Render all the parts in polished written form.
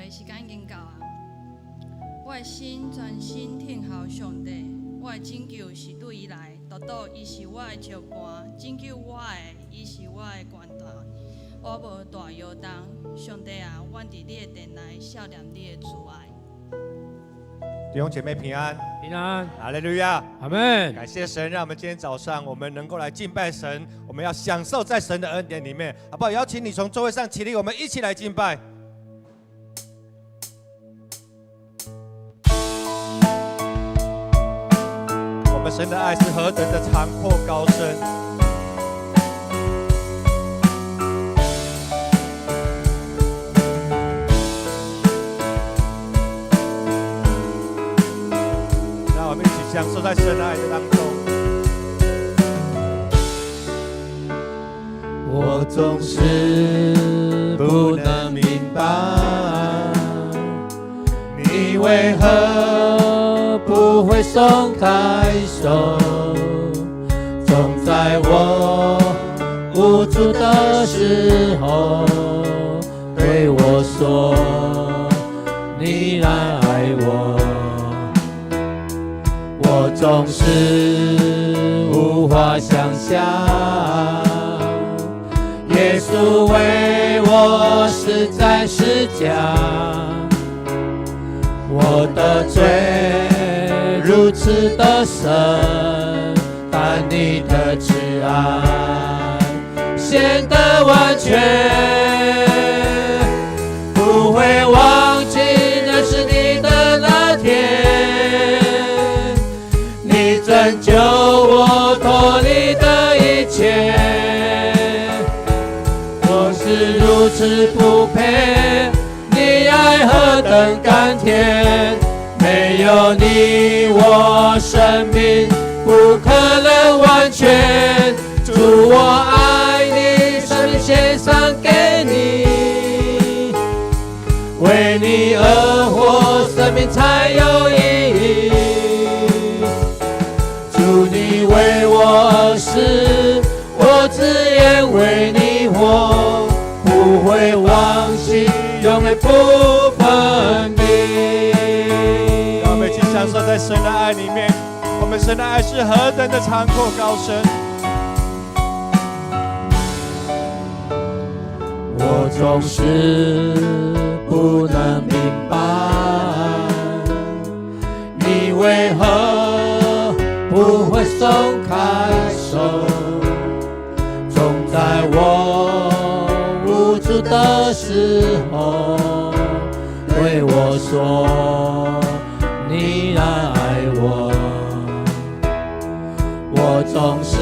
會時間已經到啊！我的心專心等候上帝，我的拯救是對伊來，獨獨伊是我的石磐，拯救我的，伊是我的懸台，我無大搖動。上帝啊，阮佇你的殿內數念你的慈愛。弟兄姐妹平安，平安，哈利路亞，阿門。感謝神，讓我們今天早上我們能夠來敬拜神，我們要享受在神的恩典裡面，好不好？邀請你從座位上起立，我們一起來敬拜。我們神的愛是何等的長闊高深。讓我們一起享受在神的愛的當中。我總是不能明白，你為何不會鬆開手？總在我無助的時候對我說：你仍愛我。我總是無法想象，耶穌為我死在十架，我的罪如此的深，但你的慈愛顯得完全，不會忘記認識你的那天，你拯救我脫離的一切，我是如此不配，你愛何等甘甜，沒有你我生命不可能完全。主我愛你，生命獻上給你，為你而活，生命才有意義。主你為我而死，我只願為你活，不會忘記，永遠不分離。讓我們一起享受在神的愛裡面，我們神的愛是何等的長闊高深。我總是不能明白，你為何不會鬆開手？總在我無助的時候對我說：你仍愛我。我總是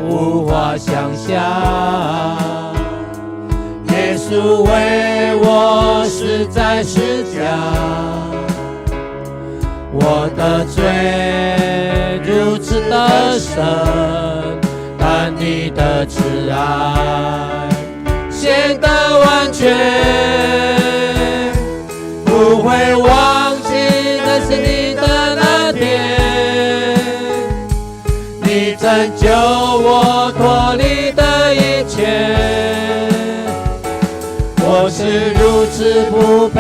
無法想象，耶穌為我死在十架，我的罪如此的深，但你的慈愛顯得完全，不會忘記認識你的那天，你拯救我脫離的一切，我是如此不配，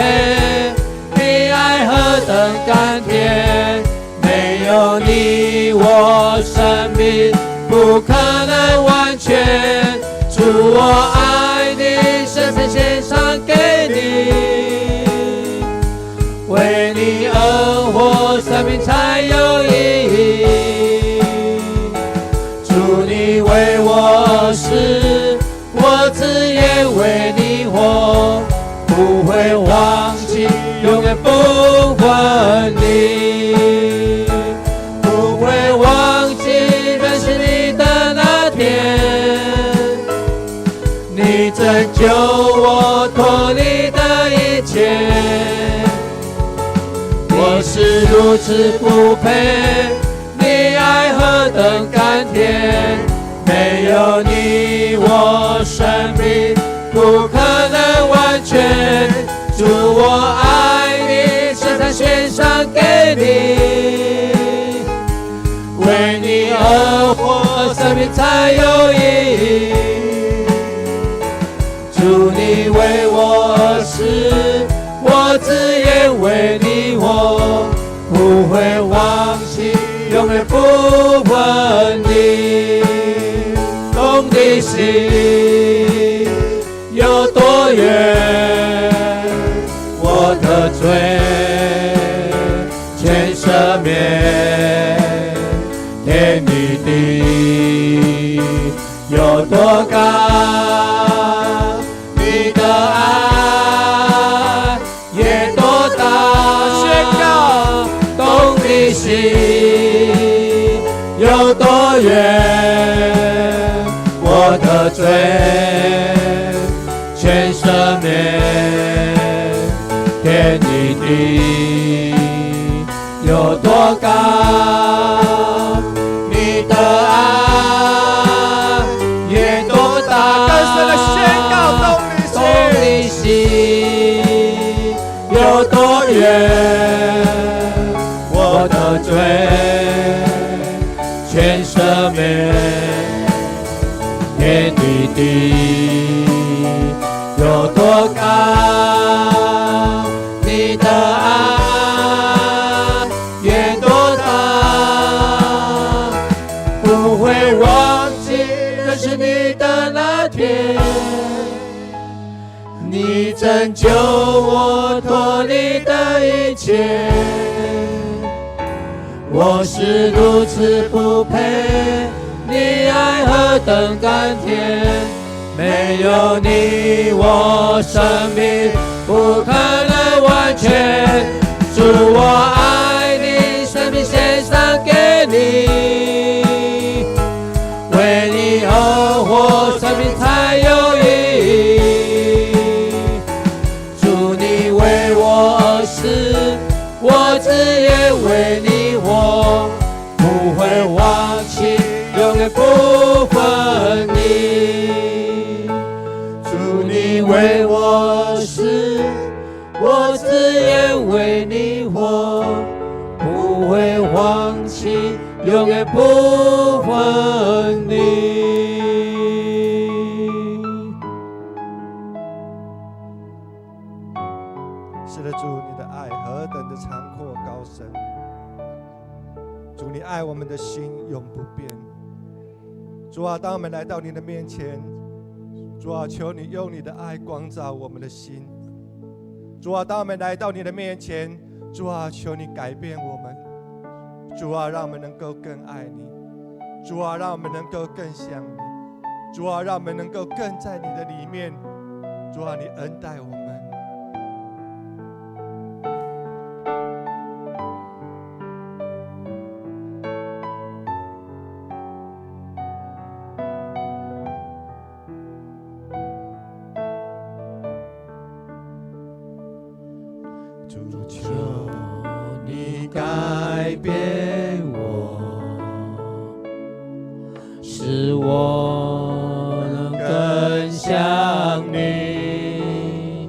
你愛何等甘甜，沒有你我生命不可能完全。主我愛你，生命獻上給你，為你而活，生命才有意義。主你為我而死，我只願為你活，不會忘記，永遠不分離，不會忘記認識你的那天，你拯救我脫離的一切，我是如此不配，你愛何等甘甜，沒有你我生命不可能完全。主我愛你，生命獻上給你，為你而活，生命才有意義。主你為我而死。不分離。東離西有多遠，我的罪全赦免。天與地有多高，你的愛也多大。宣告。東離西有多遠，我的罪全赦免。天與地有多高，你的愛也多大。更深的宣告，東東離離西有多遠，我的罪全赦免。天與地有多高，你的愛也多大。不會忘記認識你的那天，你拯救我脫離的一切。我是如此不配，你愛何等甘甜。沒有你，我生命不可能完全。主，我愛你，生命獻上給你，為你而活，生命才有意義。主，你為我而死，我自願為你活，不會放棄，永遠不分離。主，你為我死，我自願為你活，不會放棄，永遠不分離。是的，主，你的愛何等的長闊高深。主，你愛我們的心永不變。主啊，當我們來到你的面前，主啊，求你用你的愛光照我們的心。主啊，當我們來到你的面前，主啊，求你改變我們。主啊，讓我們能夠更愛你。主啊，讓我們能夠更像你。主啊，讓我們能夠更在你的裡面。主啊，你恩待我們。主，求你改變我，使我能更像你，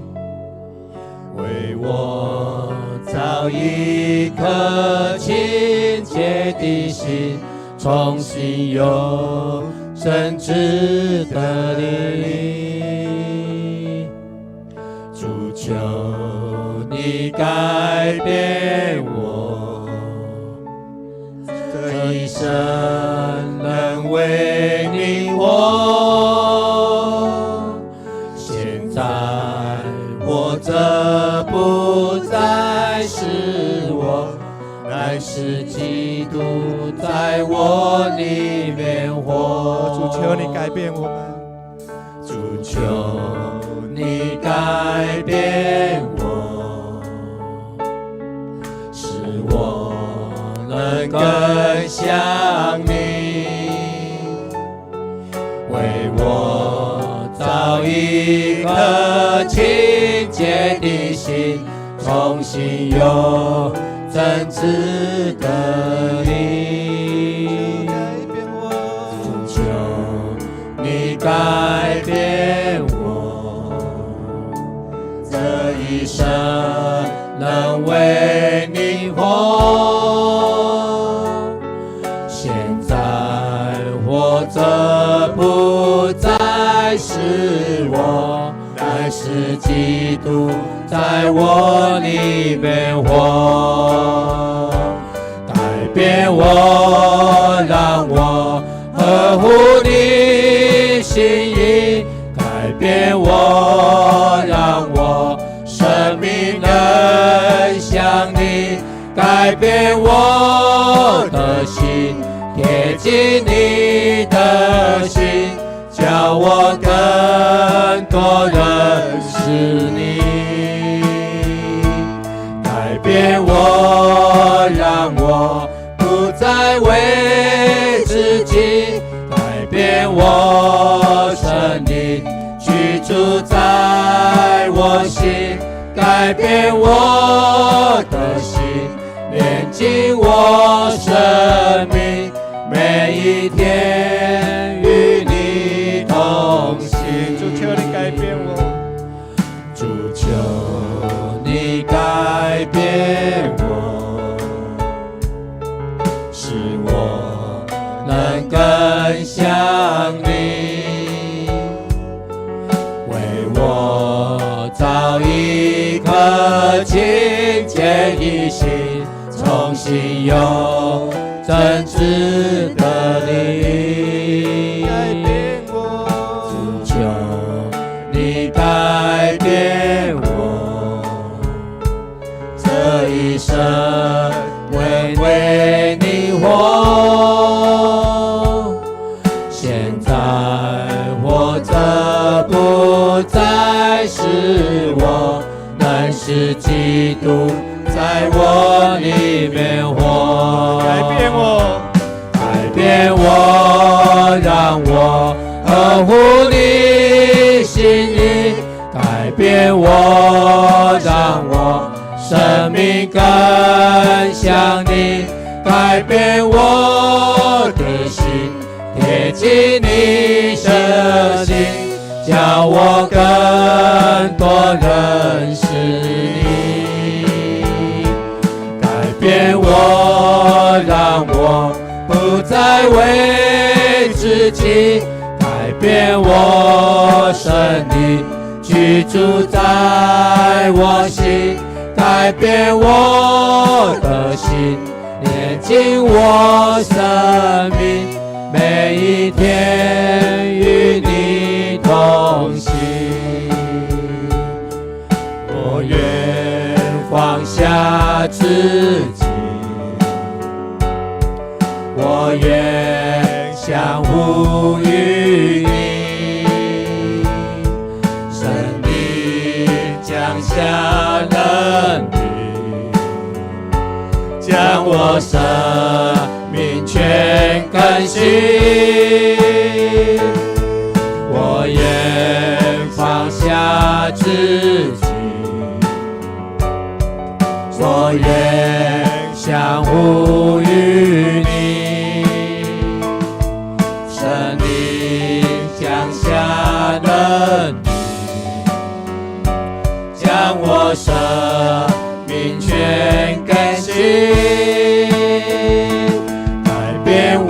為我造一顆清潔的心，重新有正直的靈。主，求你改變我，這一生能為你活。現在活著不再是我，乃是基督在我裡面活。主，求你改變我們。主，求你改變我，使我能更像你，為我造一顆清潔的心，重新有正直的靈。改變我，主，求你改變我，這一生能為你活。現在活著不再是我，乃是基督在我裡面活。改變我。變我的心，貼近你的心，叫我更多認識你。改變我，讓我不再為自己，改變我，聖靈居住在我心，改變我的心，煉淨我生命，每一天與你同行。主，求你改變我，主，求你改變我，使我能更像你，為我造一顆清潔的心，重新有正直的靈。改變我，主，求你改變我，這一生為為你活。現在活著不再是我，乃是基督在我裡面活。改變我，改變我，讓我合乎你心意；改變我，讓我生命更像你；改變我的心，貼近你的心，叫我更多認識你。改變我，讓我不再為自己，改變我，聖靈居住在我心，改變我的心，煉淨我生命，每一天與你同行。我願放下自己，我願降服於你，聖靈降下能力，將我生命全更新。我願放下自己，我願降服於你，聖靈降下能力，將我生命全更新，改變我，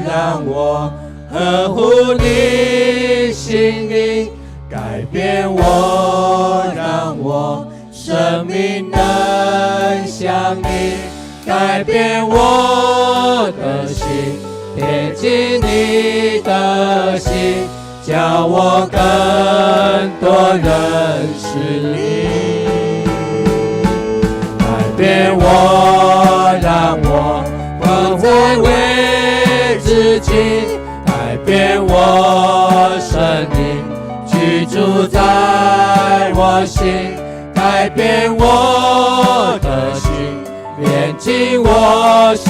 讓我合乎你心意，改變我，讓我生命能像你，改變我的心，貼近你的心，叫我更多認識你。改變我，讓我不再為自己，改變我，聖靈居住在我心，改變我的心，煉淨我生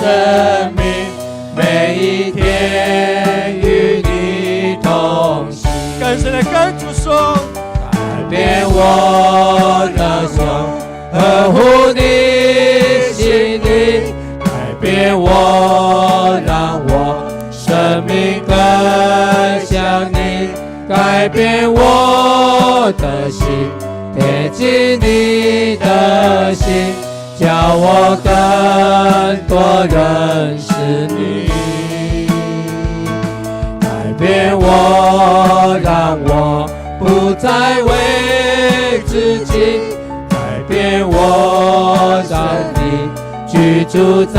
命，每一天與你同行。更深的跟主說，改變我的心，合乎你心意，改變我，讓我生命更像你，改變我的心，貼近你的心，叫我更多認識你。改變我，讓我不再為自己，改變我，讓你居住在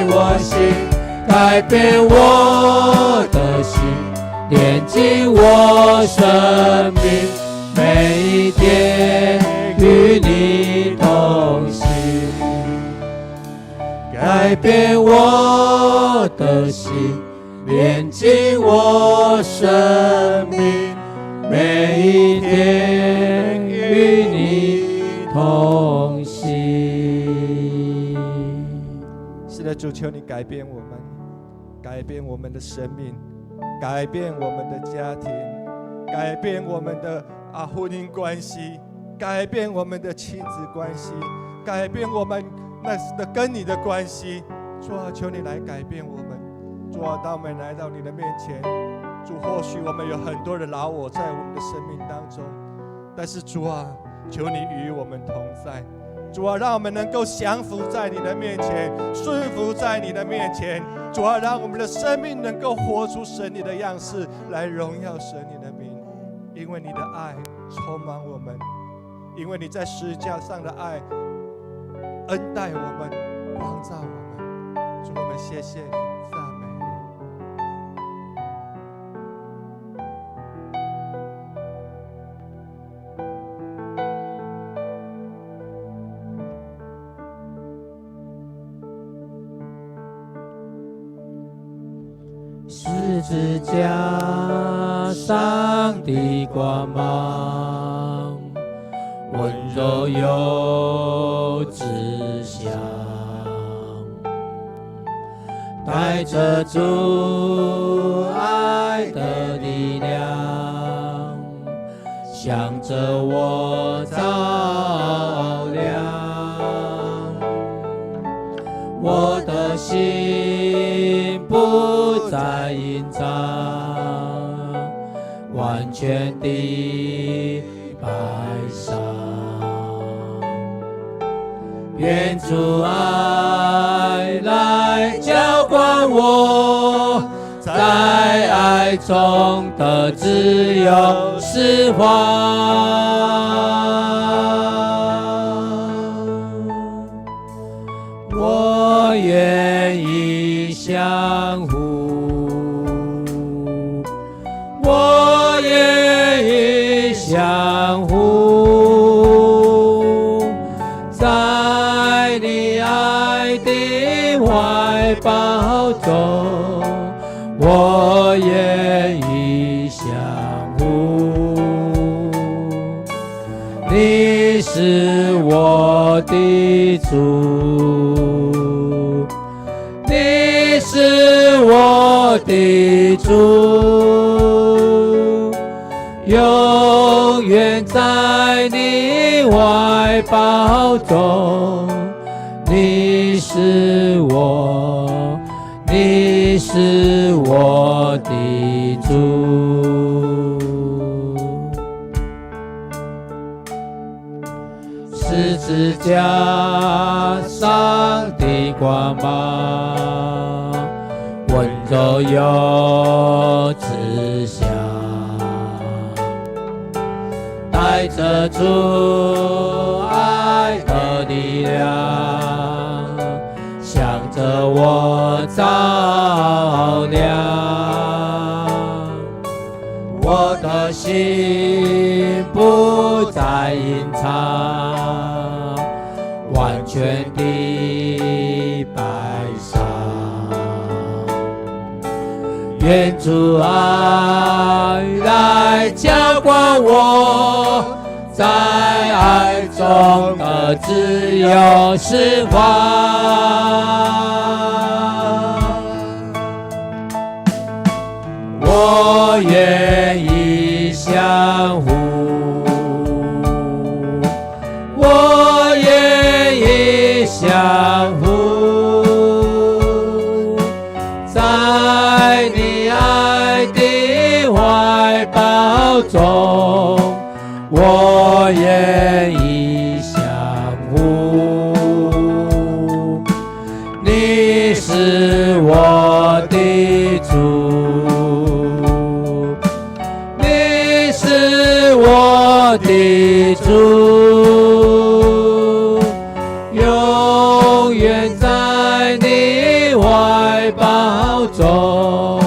我心，改變我的心，煉淨我生命，每一天與你同行。改變我的心，煉淨我生命，每一天與你同行。是的，主，求你改變我們，改變我們的生命，改變我們的家庭，改變我們的婚姻關係，改變我們的親子關係，改變我們那的跟你的關係。主啊，求你來改變我們。主啊，當我們來到你的面前，主，或許我們有很多的老我在我們的生命當中，但是主啊，求你與我們同在。主啊，讓我們能夠降服在你的面前，順服在你的面前。主啊，讓我們的生命能夠活出神你的樣式，來榮耀神你的名。因為你的愛充滿我們，因為你在十字架上的愛恩待我們，光照我們。主，我們謝謝你，讚美你。十字架上的光芒，溫柔又慈祥，帶著主愛的力量，向著我照亮，我的心不再隱藏，完全地擺上。願主愛來澆灌我，在愛中得自由釋放。我願意降服，我願意降服，在你愛的懷抱中，我願意降服。你是我的主，你是我的主，永遠在你懷抱中，你是我，你是我的主。十字架上的光芒，溫柔又慈祥，帶著主愛的力量，向著我照亮，我的心不再隱藏，完全地擺上。願主愛來澆灌我，在愛中得自由釋放。我願意降服，我願意降服，在你愛的懷抱中，我願意降服。你是我的主，你是我的主，永遠在你懷抱中，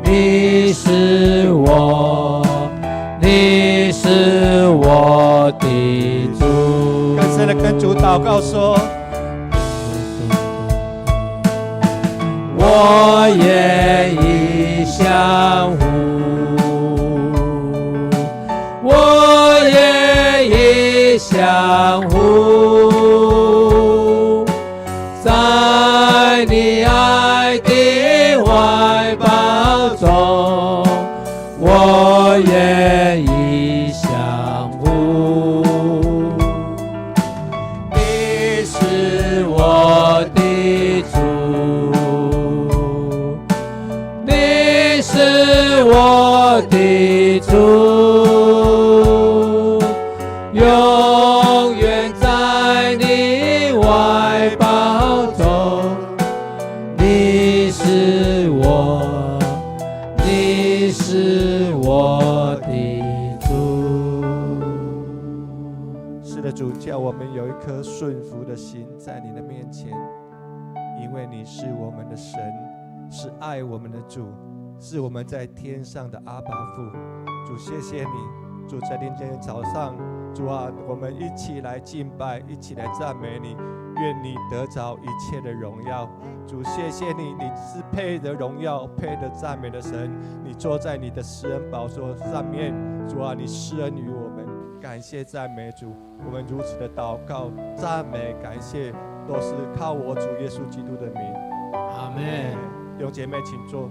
你是我，你是我的主。更深的跟主禱告說：我願意降服，我願意降服，在你愛的懷抱中，我願意降服。你是我的主，你是我的主，永遠在你懷抱中。你是我，你是我的主。是的，主，叫我們有一顆順服的心在你的面前，因為你是我們的神，是愛我們的主，是我們在天上的阿爸父。主，謝謝你，主，在今天早上，主啊，我們一起來敬拜，一起來讚美你，願你得著一切的榮耀。主，謝謝你，你是配得榮耀、配得讚美的神。你坐在你的施恩寶座上面，主啊，你施恩於我們，感謝讚美主。我們如此的禱告、讚美、感謝，都是靠我主耶穌基督的名。阿門。弟兄姐妹，請坐。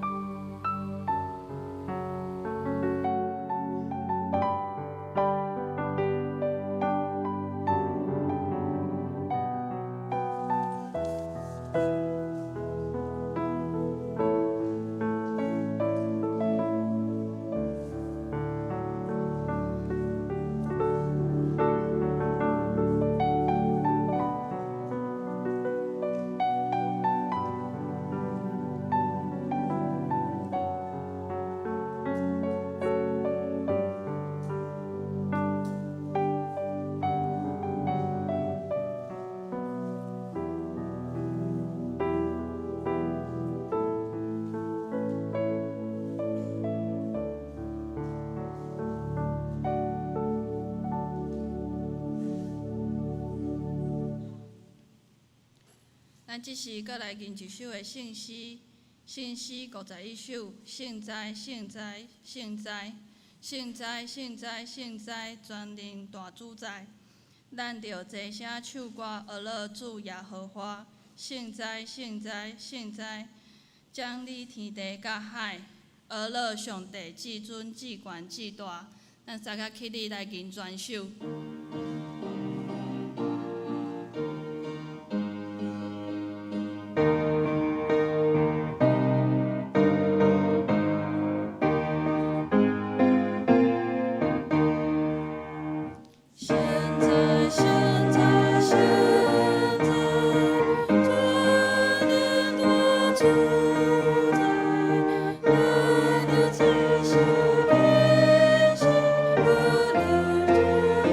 咱這時閣來吟一首的聖詩，聖詩51首，聖哉，聖哉，聖哉，聖哉，聖哉，聖哉，全能大主宰。咱著齊聲唱歌，學樂主耶和華，聖哉，聖哉，聖哉，掌理天地佮海，呵咾上帝至尊至懸至大。咱三個起立來吟全首。聖哉，聖哉，聖哉，全能大主宰，咱的齊聲變聲，呵咾主耶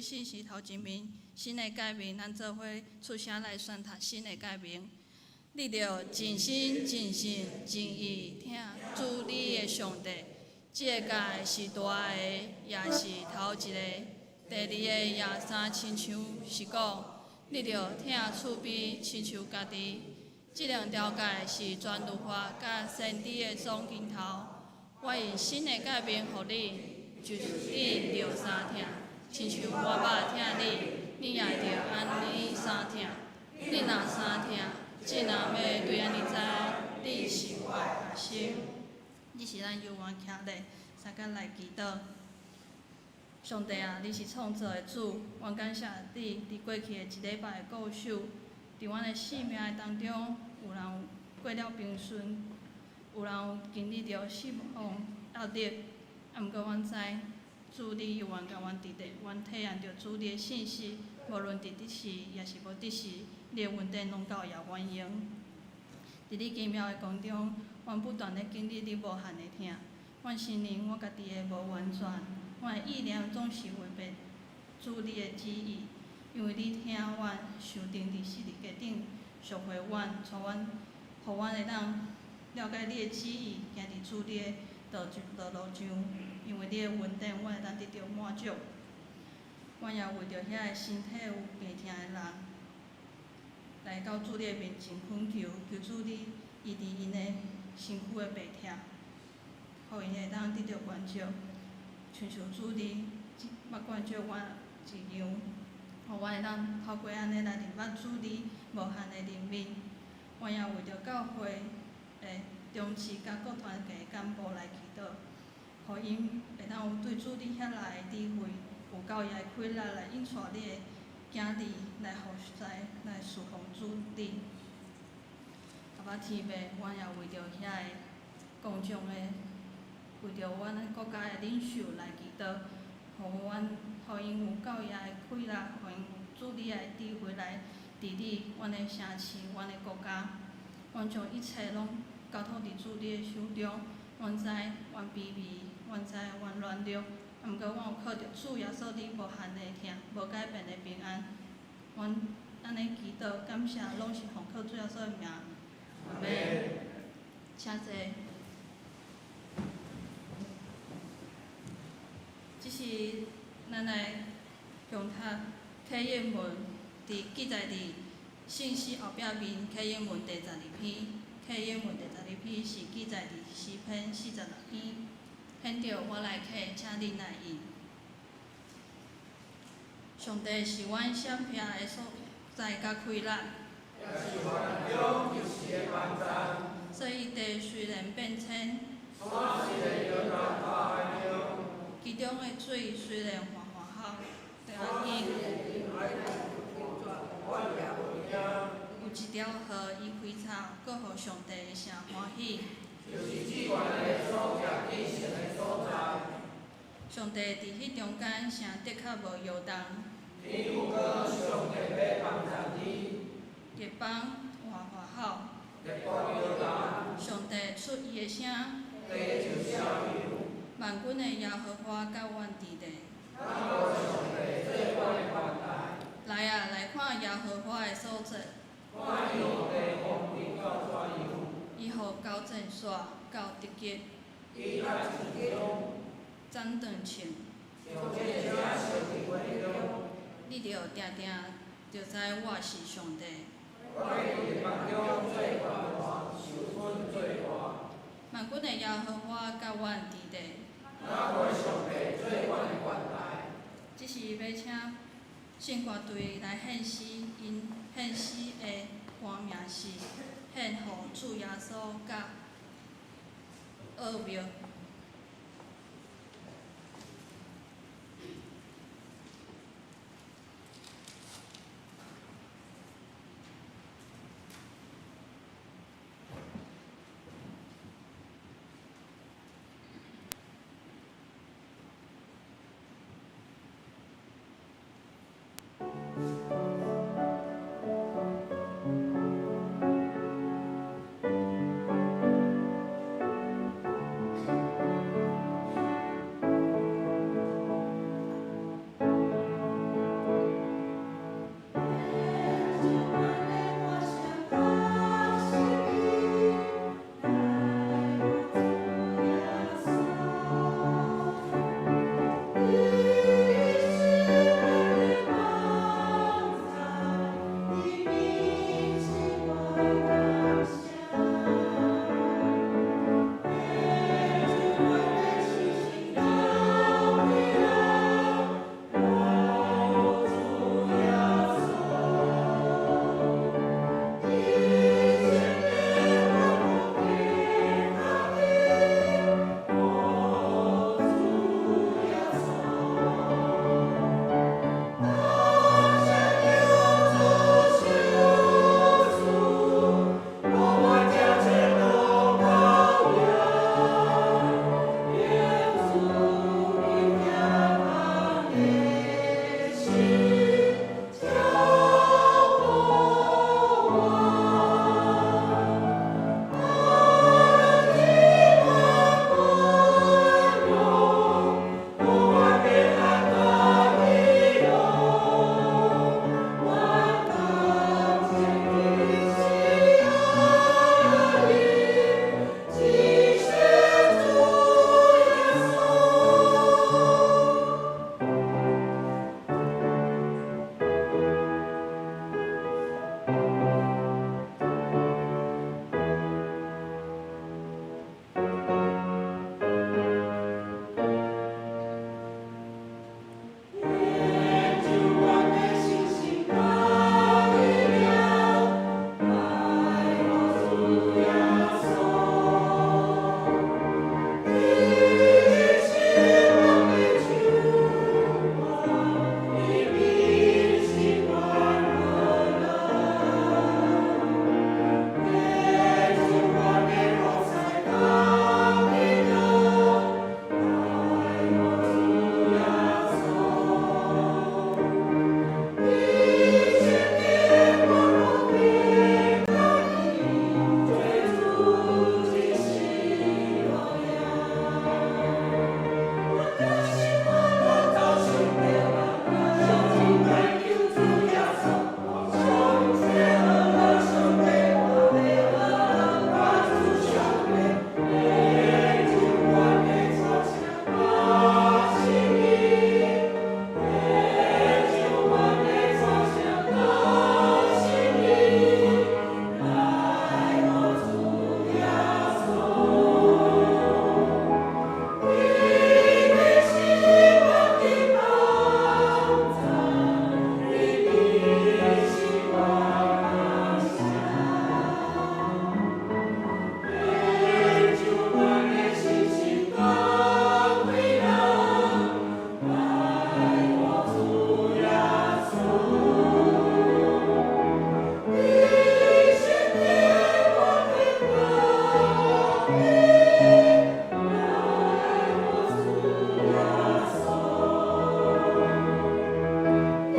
信息头一面新的诫命，咱做伙出声来宣读新的诫命。你著尽心、尽性、尽意疼主你的上帝。这个诫是大的，也是头一个。第二个也相亲像是讲，你著疼厝边亲像家己。这两条诫是全律法佮先知的总经头。我用新的诫命予你，就是你著相疼，亲像我捌疼你，你也著按呢相疼。你若相疼，众人欲对按呢知，你是我的学生。这是咱犹原徛咧，相佮来祈祷。上帝啊，你是创造的主，阮感谢你伫过去的一礼拜的顾守，伫阮的生命的当中，有人有过了平顺，有人有经历著失望、压力，啊，毋过阮知主你犹原共阮伫咧，阮体验著主你的信实，无论伫得时抑是无得时，你的恩典拢够枵阮用。伫你奇妙的光中，阮不断咧经历你无限的疼。阮承认我家己的无完全，阮的意念总是违背主你的旨意，因为你疼阮，受钉伫十字架顶，赎回阮，带阮，予阮会当了解你的旨意，行伫主你的道路上。因为你的恩典，阮会当得著满足。阮也为著遐个身体有病疼的人，来到主你的面前恳求，求主你医治𪜶的身躯的病疼，予𪜶会当得著关照，亲像主你捌关照阮一样，予阮会当透过按呢来认捌主你无限的怜悯。阮也为著教会的长执佮各团体的干部来祈祷，予𪜶会当有对主你遐来的智慧，有够额的气力来引带你的囝儿来服侍、来侍奉主你。阿爸天父，阮也为著遐个公众的，为著阮的国家的领袖来祈祷，予阮，予𪜶有够额的气力，予𪜶有主你的智慧来治理阮的城市、阮的国家。阮将一切拢交托伫主你的手中。阮知阮卑微，阮知阮软弱，啊，毋过阮有靠著主耶稣你无限的疼、无改变的平安。阮按呢祈祷，感谢，拢是奉靠主耶稣的名。阿们。请坐。这是咱来共读启应文，伫记载伫圣诗后壁面启应文第十二篇，启应文第十二篇是记载伫诗篇46篇。现著我来启，请恁来应。上帝是阮闪避的所在佮气力。所以地虽然变迁，其中的水虽然缓缓吼，袂要紧。有一条河，伊开槽，阁予上帝的城欢喜。上帝伫彼中间，城的确无摇动。列邦缓缓吼，上帝出伊的声，万军的耶和华佮阮伫咧。来啊，来看耶和华的所作。伊予交战线到得极，斩断枪。你著定定著知我是上帝。万军的耶和华佮阮伫咧。这是欲请圣歌队来献诗，𪜶献诗的歌名是《献予主耶稣佮奥妙》。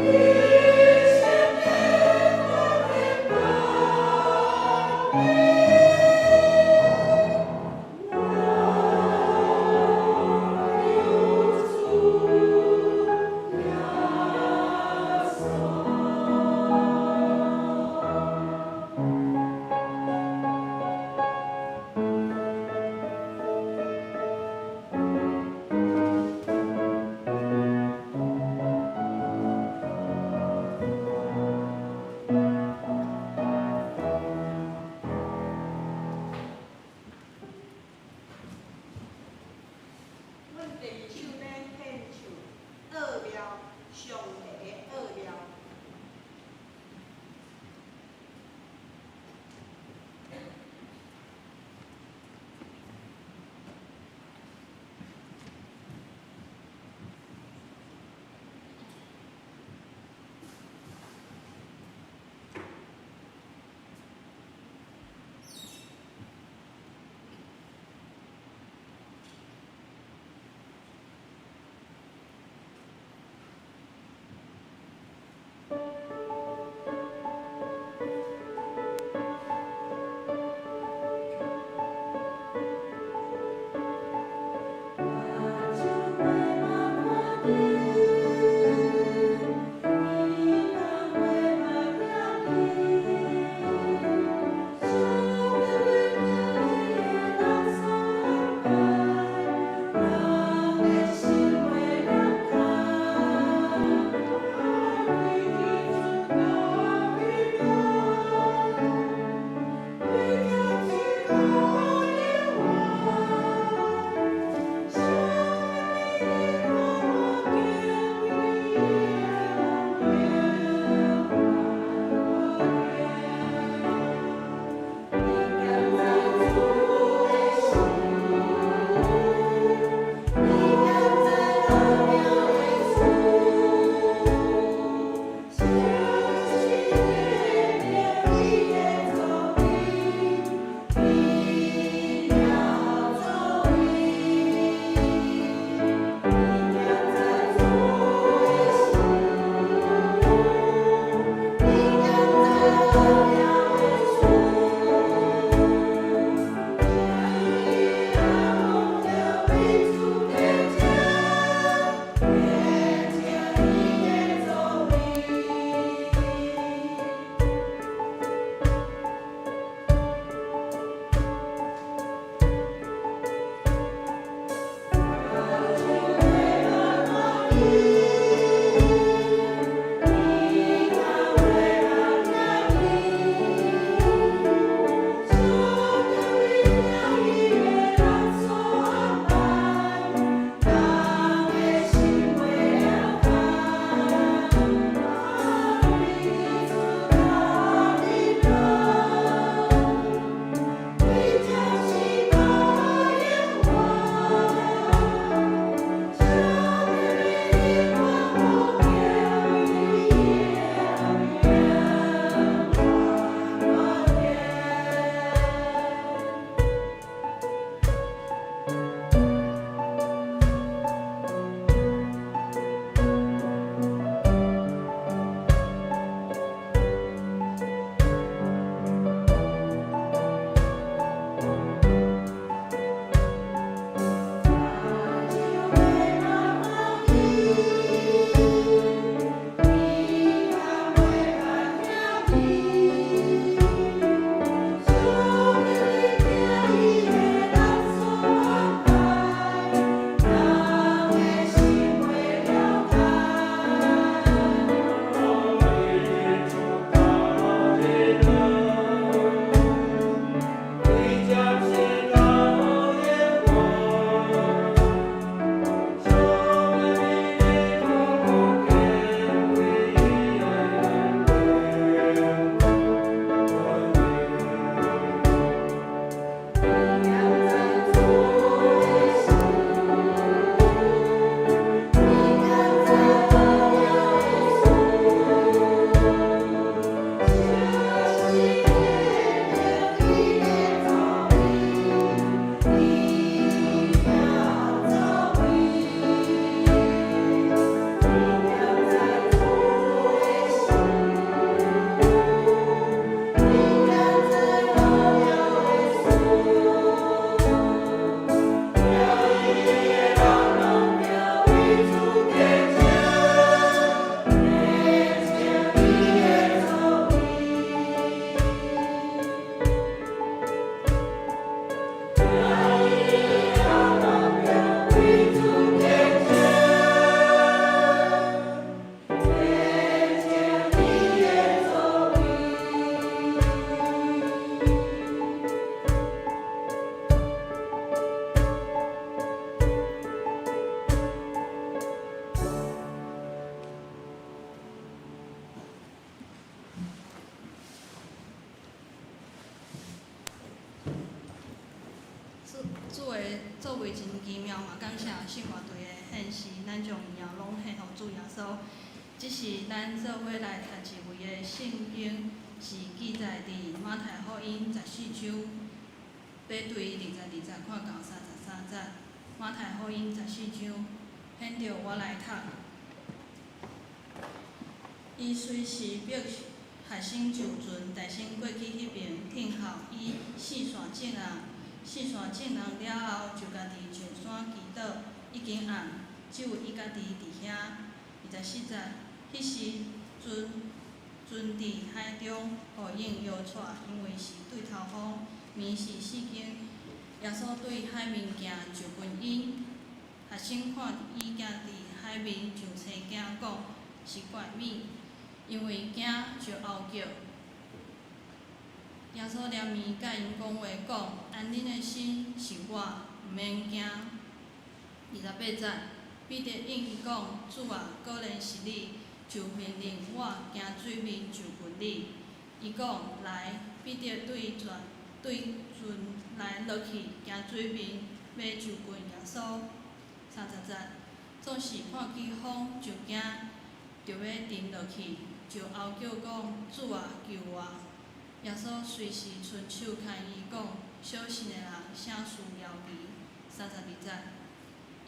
你生命我的改變，我有主耶穌。作為真奇妙，嘛感謝聖樂隊的獻詩，咱將榮耀攏獻予主耶穌。這是咱做伙來讀一位的聖經，是記載佇馬太福音十四章，欲對22節看到33節。馬太福音十四章，現著我來讀。伊隨時逼學生上船，動身過去彼爿，聽候伊四散眾人。四散眾人了後，就家己上山祈禱。已經暗，只有伊家己佇遐。24節，彼時船船佇海中，雨湧搖掣，因為是對頭風。暝時四更，耶穌對海面行，就近𪜶。學生看伊行佇海面，就青驚，講是怪物，因為驚就嗷叫。耶穌連面佮𪜶講話，講：安恁的心，是我，毋免驚。28節，彼得應伊講：主啊，果然是你，就命令我行水面就近你。伊講：來。彼得對船對船內落去，行水面，欲就近耶穌。30節，眾士看見風就驚，著欲沉落去，就嗷叫講：主啊，救我！耶穌隨時伸手牽伊講：小信的人，啥事猶疑？32節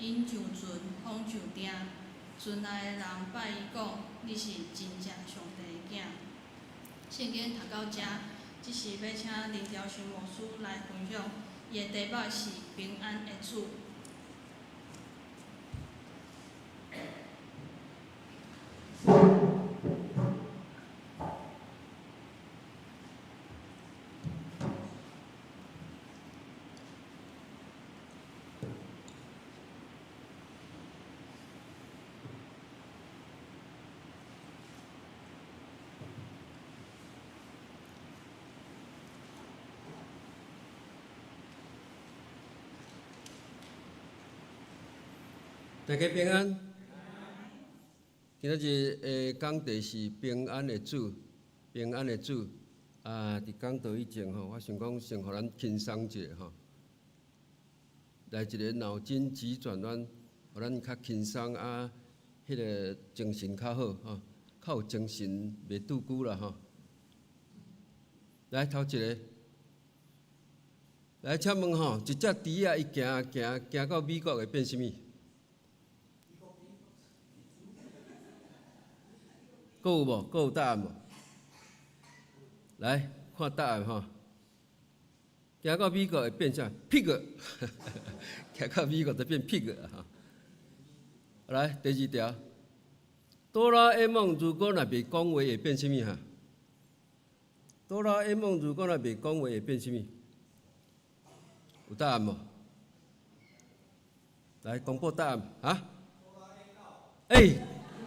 ，𪜶上船，風就定。船內的人拜伊講：你是真正上帝的囝。聖經讀到遮，這時欲請林兆生牧師來分享，伊的題目是平安的主。大家平安。今仔日的講題是平安的主，平安的主。啊，佇講道以前吼，我想講先予咱輕鬆一下吼，來一个腦筋急轉彎，予咱較輕鬆啊，彼个精神較好吼，較有精神，袂拄久啦吼。來頭一个，來請問吼，一隻豬仔伊行行行到美國會變啥物？閣有無？閣有答案無？來看答案吼。行到美國會變啥？Pig，行到美國就變 pig 吼。來第二條，哆啦 A 夢如果若袂講話會變啥物哈？哆啦 A 夢如果若袂講話會變啥物？有答案無？來公布答案啊！欸，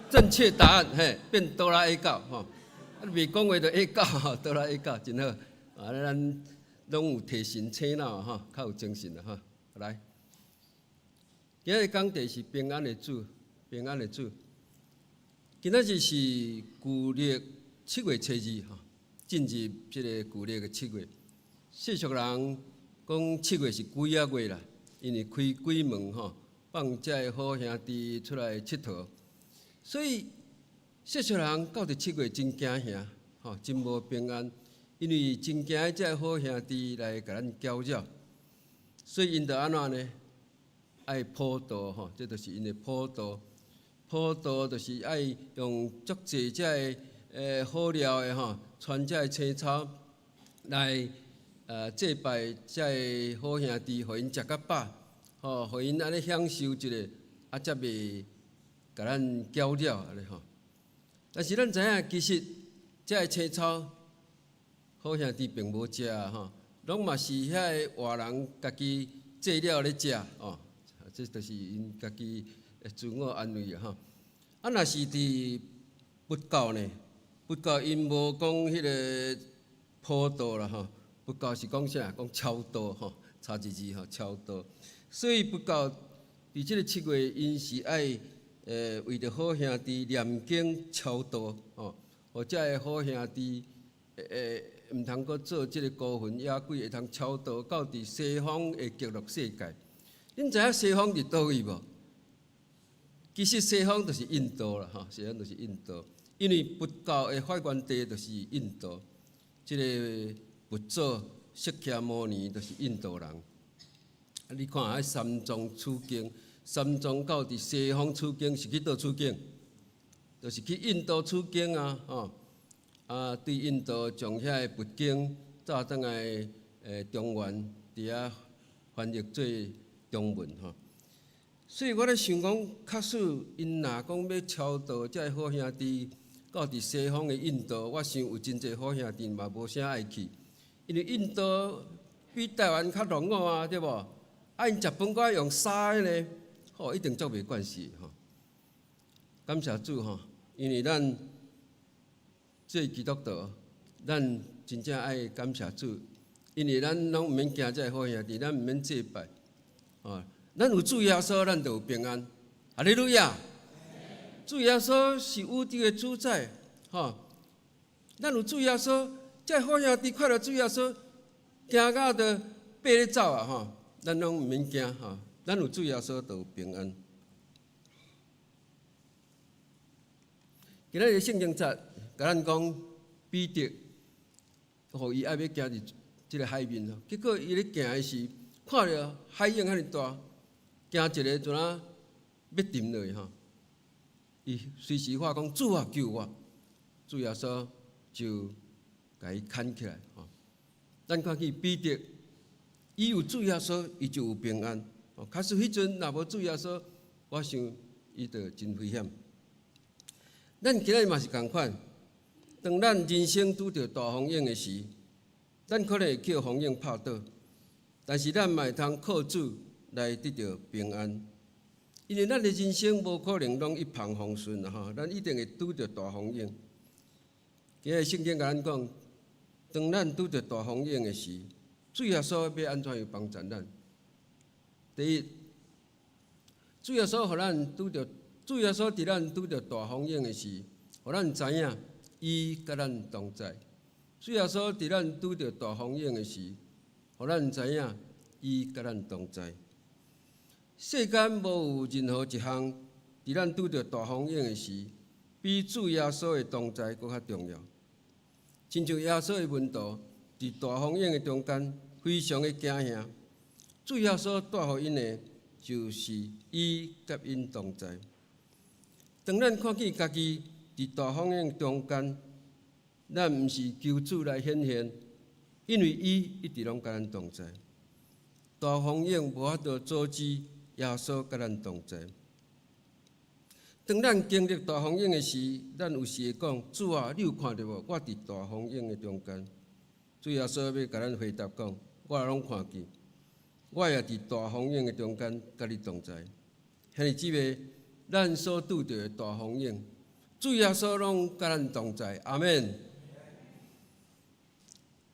正確答案嘿，變哆啦 A 狗吼。啊，袂講話就 A 狗吼，哆啦 A 狗真好。啊，咱攏有提神醒腦吼，較有精神啦吼。來，今日講題是平安的主，平安的主。今仔日是舊曆七月初二吼，進入這個舊曆的七月。世俗人講七月是鬼仔月啦，因為開鬼門吼，放這个好兄弟出來𨑨迌，所以世俗人到佇七月真驚嚇，吼，真無平安，因為真驚這个好兄弟來共咱攪擾，所以𪜶就按怎呢？愛普渡吼，這就是𪜶的普渡。普渡就是愛用足濟這个好料的吼，穿這个青草來祭拜這个好兄弟，予𪜶食較飽，吼，予𪜶按呢享受一下，啊，才袂共咱攪擾按呢吼。但是咱知影，其實這个青草好兄弟並無食吼，攏嘛是遐个活人家己祭了咧食哦，這就是𪜶家己自我安慰吼。啊，若是佇佛教呢？佛教𪜶無講彼个普渡啦吼，佛教是講啥？講超度吼，差一字吼，超度。所以佛教佇這个七月，𪜶是愛為著好兄弟念經超度吼，予這个好兄弟毋通閣做這个孤魂野鬼，會通超度到佇西方的極樂世界。恁知影西方佇佗位無？其實西方就是印度啦，吼，西方就是印度，因為佛教的發源地就是印度，這个佛祖釋迦牟尼就是印度人。啊，你看啊，三藏取經，三藏到佇西方取經是去佗取經？就是去印度取經啊，吼！啊，對印度將遐个佛經帶轉來中原，佇遐翻譯做中文吼。所以我咧想講，假使𪜶若講欲超度這个好兄弟到佇西方的印度，我想有真濟好兄弟嘛無啥愛去，因為印度比台灣較落伍啊，對無？啊，𪜶食飯閣愛用沙的呢，吼，一定足袂慣勢吼。感謝主吼，因為咱做基督徒，咱真正愛感謝主，因為咱攏毋免驚這个好兄弟，咱毋免祭拜，吼。咱有主耶穌，咱就有平安。哈利路亞！主耶穌是宇宙的主宰，吼。咱有主耶穌，這个好兄弟看著主耶穌，驚甲都爬咧走啊！吼，咱攏毋免驚，吼。咱有主耶穌，就有平安。今仔日聖經節，共咱講彼得，予伊愛欲行佇這个海面，結果伊咧行的時，看著海湧遐爾大。行一个就若欲沉落去吼，伊隨時喊講主啊救我，主耶穌就共伊牽起來吼。咱看見彼得，伊有主耶穌，伊就有平安。假使彼陣若無主耶穌，我想伊就真危險。咱今仔日嘛是仝款，當咱人生拄著大風湧的時，咱可能會叫風湧拍倒，但是咱嘛會通靠主來得著平安，因為咱的人生無可能攏一帆風順啦吼，咱一定會拄著大風湧。今日聖經共咱講，當咱拄著大風湧的時，主耶穌欲按怎樣幫助咱？第一，主耶穌予咱拄著，主耶穌佇咱拄著大風湧的時，予咱知影伊佮咱同在。主耶穌佇咱拄著大風湧的時，予咱知影伊佮咱同在。世間無有任何一項，佇咱拄著大風湧的時，比主耶穌的同在閣較重要。親像耶穌的門徒佇大風湧的中間，非常的驚嚇。主耶穌帶予𪜶的，就是伊佮𪜶同在。當咱看見家己佇大風湧中間，咱毋是求主來顯現，因為伊一直攏佮咱同在。大風湧無法度阻止耶穌佮咱同在。當咱經歷大風湧的時，咱有時會講：主啊，你有看著無？我佇大風湧的中間。主耶穌欲共咱回答講：我攏看見，我也佇大風湧的中間佮你同在。兄弟姊妹，咱所拄著的大風湧，主耶穌攏佮咱同在。阿們。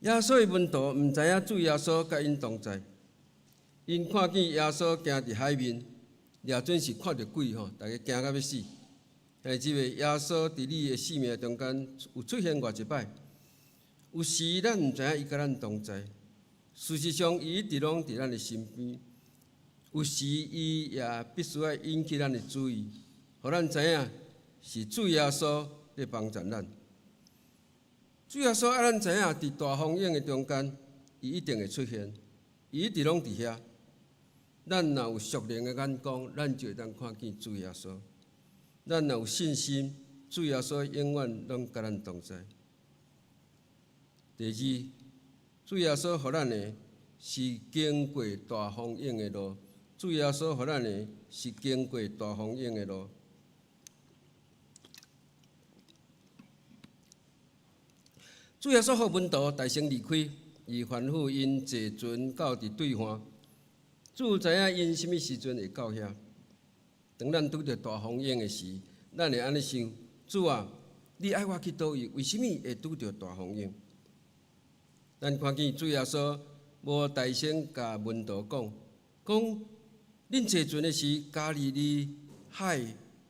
耶穌的門徒毋知影主耶穌佮𪜶同在。𪜶看見耶穌行佇海面，掠準是看著鬼吼，逐家驚甲欲死。兄弟姊妹，耶穌佇你的生命中間有出現偌濟擺？有時咱毋知影伊佮咱同在，事實上伊一直攏佇咱的身邊。有時伊也必須愛引起咱的注意，予咱知影是主耶穌咧幫助咱。主耶穌愛咱知影，佇大風湧的中間，伊一定會出現，伊一直攏佇遐。咱若有屬靈的眼光，咱就會當看見主耶穌。咱若有信心，主耶穌永遠攏佮咱同在。第二，主耶穌予咱的是經過大風湧的路。主耶穌予咱的是經過大風湧的路。主耶穌予門徒大聲離開，伊吩咐𪜶坐船到佇對岸。主知影𪜶啥物時陣會到遐。當咱拄著大風湧的時，咱會按呢想：主啊，你愛我去佗位？為啥物會拄著大風湧？咱看見主耶穌無大聲共門徒講，講恁坐船的時，加利利海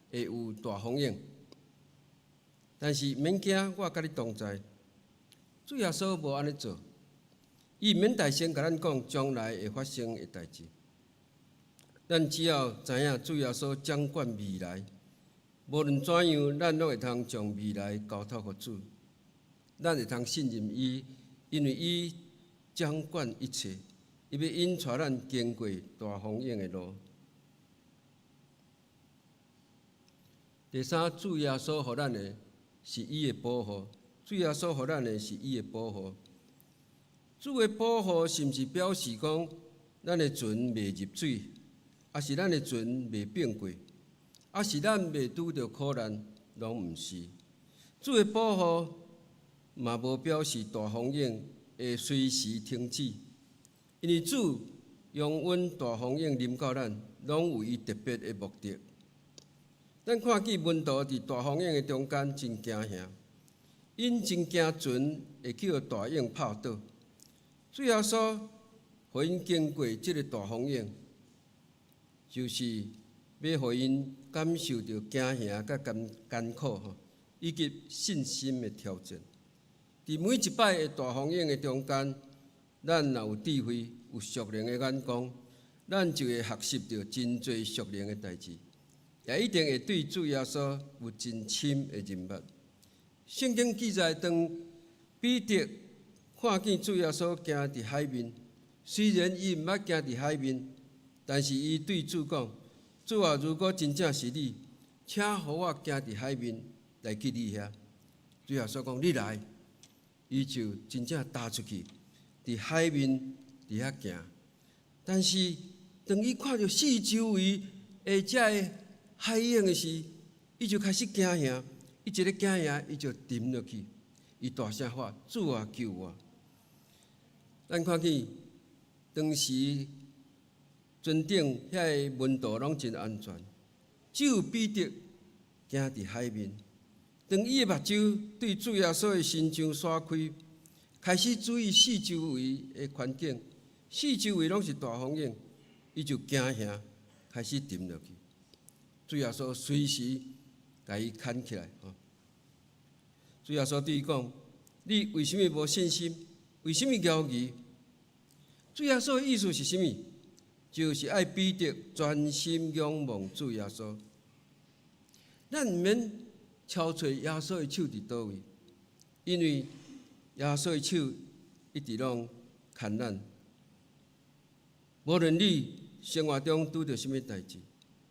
會有大風湧，但是毋免驚，我佮你同在。主耶穌無按呢做，伊毋免大聲共咱講將來會發生的代誌。咱只要知影主耶穌掌管未來，無論怎樣，咱攏會通將未來交託予主。咱會通信任伊，因為伊掌管一切，伊欲引帶咱經過大風湧的路。第三，主耶穌予咱的是伊的保護。主耶穌予咱的是伊的保護。主的保護是毋是表示講咱的船袂入水，抑是咱的船袂變過，抑是咱袂拄著苦難？攏毋是。主的保護嘛無表示大風湧會隨時停止，因為主容允大風湧臨到咱，攏有伊特別的目的。咱看見門徒佇大風湧的中間真驚嚇，𪜶真驚船會去予大湧拍倒。主耶穌予𪜶經過這个大風湧，就是欲予𪜶感受著驚嚇佮艱艱苦吼，以及信心的挑戰。佇每一擺的大風湧的中間，咱若有智慧、有屬靈的眼光，咱就會學習著真濟屬靈的代誌，也一定會對主耶穌有真深的認捌。聖經記載，當彼得看見主耶穌行佇海面，雖然伊毋捌行佇海面，但是伊對主講：主啊，如果真正是你，請予我行佇海面來去你遐。主耶穌講：你來。伊就真正踏出去，佇海面佇遐行。但是當伊看著四周圍的這个海湧的時，伊就開始驚嚇。伊一个驚嚇，伊就沉落去。伊大聲喊：主啊，救我！咱看見當時船頂遐个門徒攏真安全，只有彼得行佇海面。當伊的目睭對主耶穌的身上徙開，開始注意四周圍的環境，四周圍攏是大風湧，伊就驚嚇，開始沉落去。主耶穌隨時共伊牽起來。主耶穌對伊講：你為啥物無信心？為啥物猶疑？主耶穌的意思是啥物？就是愛彼得專心仰望主耶穌。咱毋免敲揣耶穌的手佇佗位，因為耶穌的手一直攏牽咱。無論你生活中拄著啥物代誌，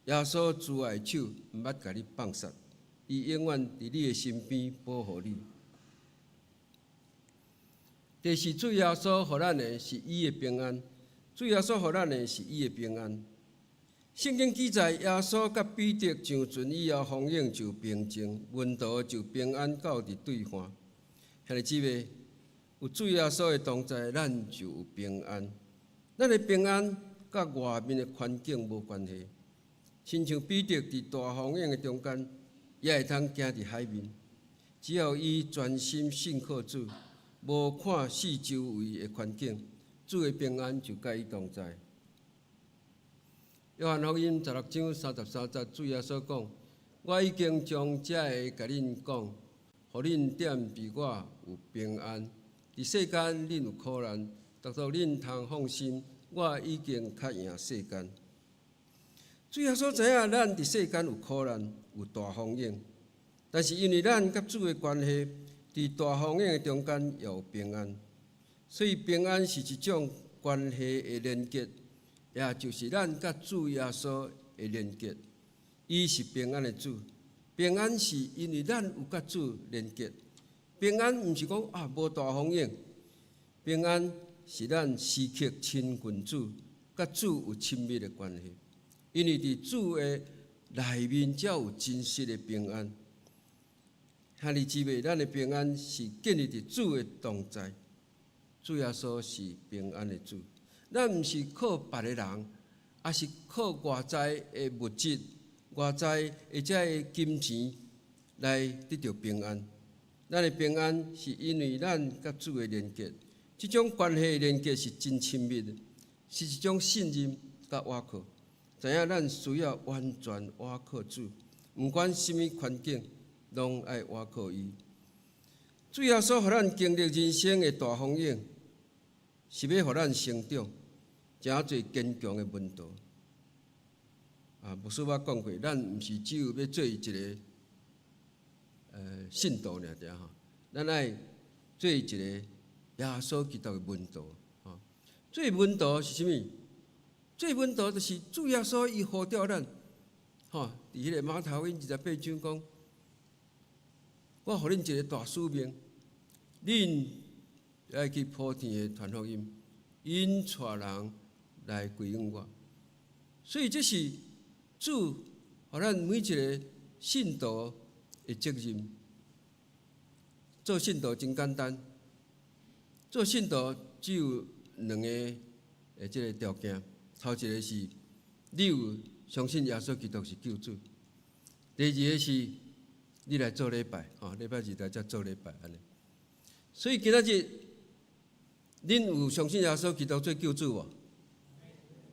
耶穌慈愛的手毋捌共你放捒，伊永遠佇你的身邊保護你。第四，主耶穌予咱的是伊的平安。主耶穌予咱的是伊的平安。聖經記載，耶穌佮彼得上船以後，風湧就平靜，門徒就平安到佇對岸。兄弟姊妹，有主耶穌的同在，咱就有平安。咱的平安佮外面的環境無關係。親像彼得佇大風湧的中間，也會通行佇海面。只要伊專心信靠主，無看四周圍的環境，主的平安就佮伊同在。約翰福音16章33節，主耶穌講：我已經將這个共恁講，予恁踮佇我有平安。佇世間恁有苦難，獨獨恁通放心，我已經較贏世間。主耶穌知影咱佇世間有苦難，有大風湧，但是因為咱佮主的關係，佇大風湧的中間也有平安。所以平安是一種關係的連結，也就是咱佮主耶穌的連結。伊是平安的主，平安是因為咱有佮主連結。平安毋是講啊無大風湧，平安是咱時刻親近主，佮主有親密的關係。因為佇主的內面才有真實的平安。兄弟姊妹，咱的平安是建立佇主的同在。主耶穌是平安的主，咱毋是靠別个人，抑是靠外在的物質、外在的這个金錢來得著平安。咱的平安是因為咱佮主的連結，這種關係的連結是真親密的，是一種信任佮倚靠。知影咱需要完全倚靠主，毋管啥物環境，攏愛倚靠伊。主耶穌予咱經歷人生的大風湧，是欲予咱成長，成做堅強的門徒。啊，牧師捌講過，咱毋是只有欲做一个信徒爾爾吼，咱愛做一個耶穌基督的門徒吼。做門徒是啥物？做門徒就是主耶穌伊呼召咱，吼，佇彼個馬太福音28章講，我予恁一個大使命，恁愛去普天下傳福音，引帶人來歸向我。所以這是主予咱每一個信徒的責任。做信徒真簡單，做信徒只有兩个的這个條件。頭一個是你有相信耶穌基督是救主，第二个是你來做禮拜，吼，禮拜二來遮做禮拜按呢。所以今仔日，恁有相信耶穌基督做救主無？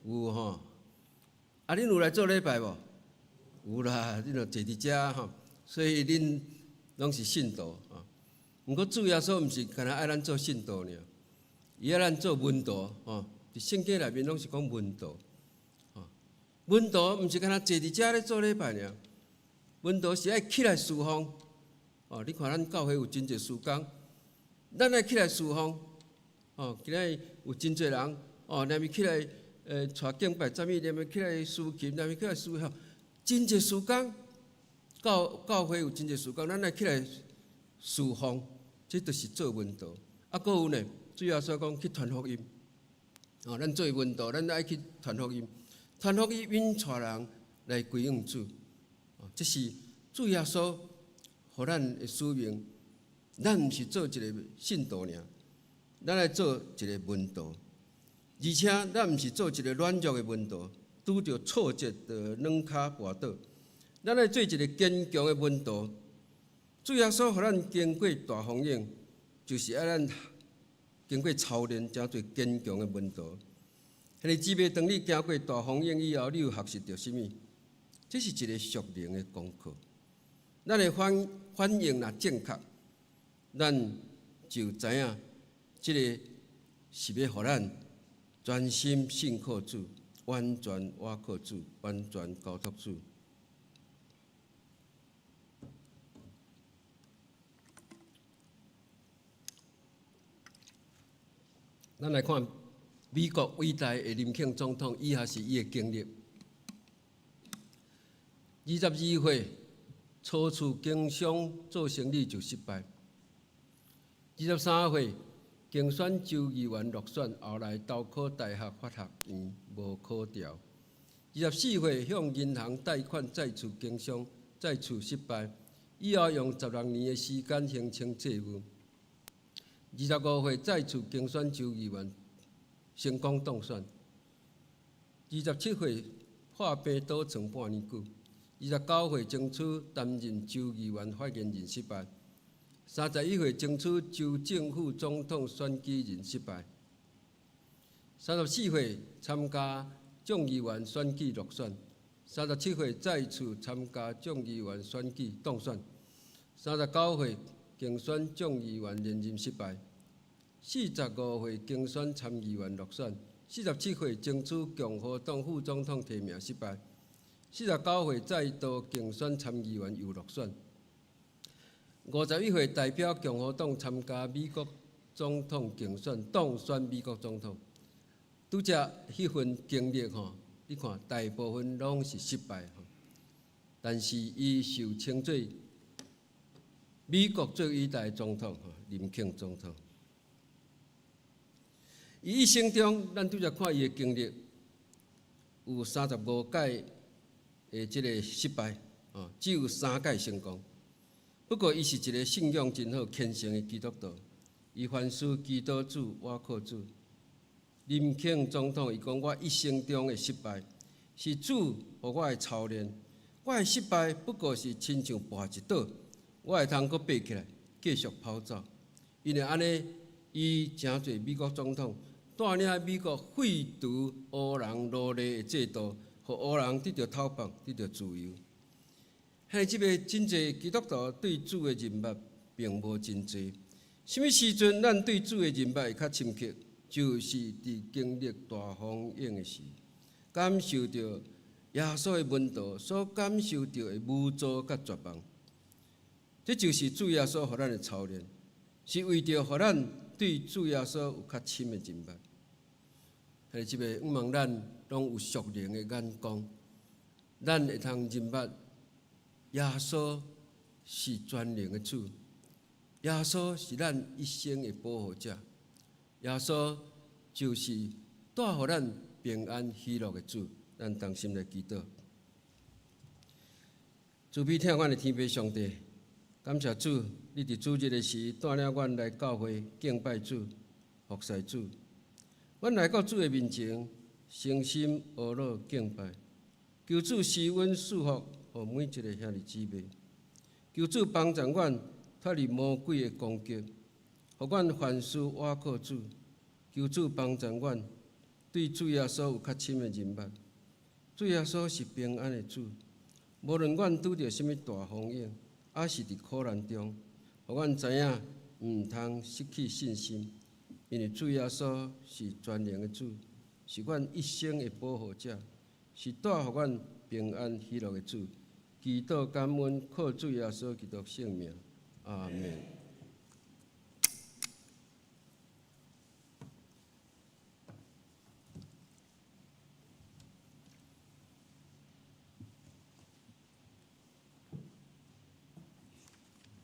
有吼。啊，恁有來做禮拜無？有啦，恁就坐佇遮吼，所以恁攏是信徒啊。毋過主耶穌毋是干焦愛咱做信徒爾，伊愛咱做門徒吼。佇聖經內面攏是講門徒，吼，門徒毋是干焦坐佇遮咧做禮拜爾，門徒是愛起來事奉。哦，你看咱教會有真濟事工，咱愛起來事奉。哦，今仔日有真濟人，哦，連伊起來帶敬拜，啥物連伊起來司琴，連伊起來司吼，真濟事工。教會有真濟事工，咱愛起來事奉，這就是做門徒。啊，閣有呢，主耶穌講去傳福音。哦，咱做門徒，咱愛去傳福音，傳福音引帶人來歸向主。哦，這是主耶穌予咱的使命。咱毋是做一个信徒爾，咱愛做一个門徒。而且咱毋是做一个軟弱的門徒，拄著挫折就軟跤跋倒。咱愛做一个堅強的門徒。主耶穌予咱經過大風湧，就是愛咱經過操練，成做堅強的門徒。兄弟姊妹，當你經過大風湧以後，你有學習著啥物？這是一个屬靈的功課。咱的反應若正確，咱就知影這个是欲予咱專心信靠主，完全倚靠主，完全交託主。咱來看美國偉大的林肯總統，以下是伊的經歷：22歲初次經商做生意就失敗；23歲競選州議員落選，後來投考大學法學院無考著；24歲向銀行貸款再次經商，再次失敗，以後用16年的時間還清債務。25歲再次競選州議員，成功當選。27歲破病倒床半年久。29歲爭取擔任州議員發言人失敗。31歲爭取州政府總統選舉人失敗。34歲參加眾議員選舉落選。37歲再次參加眾議員選舉當選。39歲競選眾議員連任失敗，45歲競選參議員落選，47歲爭取共和黨副總統提名失敗，49歲再度競選參議員又落選，51歲代表共和黨參加美國總統競選當選美國總統。拄才彼份經歷吼，你看大部分攏是失敗，但是伊受稱做美國最偉大的總統，林肯總統。伊一生中，咱拄才看伊的經歷，有35屆的這个失敗，只有三屆成功。不過，伊是一个信仰真好、虔誠的基督徒。伊凡事祈禱主、倚靠主。林肯總統伊講：我一生中的失敗，是主予我的操練。我的失敗不過是親像跋一倒。我會通閣爬起來，繼續跑走。因為按呢，伊成做美國總統，帶領美國廢除黑人奴隸的制度，予黑人得著解放，得著自由。兄弟姊妹，真濟基督徒對主的認捌並無真濟。啥物時陣咱對主的認捌會較深刻？就是佇經歷大風湧的時，感受著耶穌的門徒所感受著的無助佮絕望。這就是主耶穌予咱的操練，是為著予咱對主耶穌有較深的認捌。兄弟姊妹，向望咱攏有屬靈的眼光，咱會通認捌耶穌是全能的主，耶穌是咱一生的保護者，耶穌就是帶予咱平安喜樂的主。咱同心來祈禱，慈悲疼阮的天父上帝，感謝主，你佇主日的時帶領阮來教會敬拜主、服侍主。阮來到主的面前，誠心阿耨敬拜，求主施恩賜福，予每一个兄弟姊妹。求主幫助阮脫離魔鬼的攻擊，予阮凡事倚靠主。求主幫助阮對主耶穌有較深的認捌。主耶穌是平安的主，無論阮拄著啥物大風湧，抑是佇苦難中，予阮知影毋通失去信心，因為主耶穌是全能的主，是阮一生的保護者，是帶予阮平安喜樂的主。祈禱感恩，靠主耶穌基督聖名，阿們。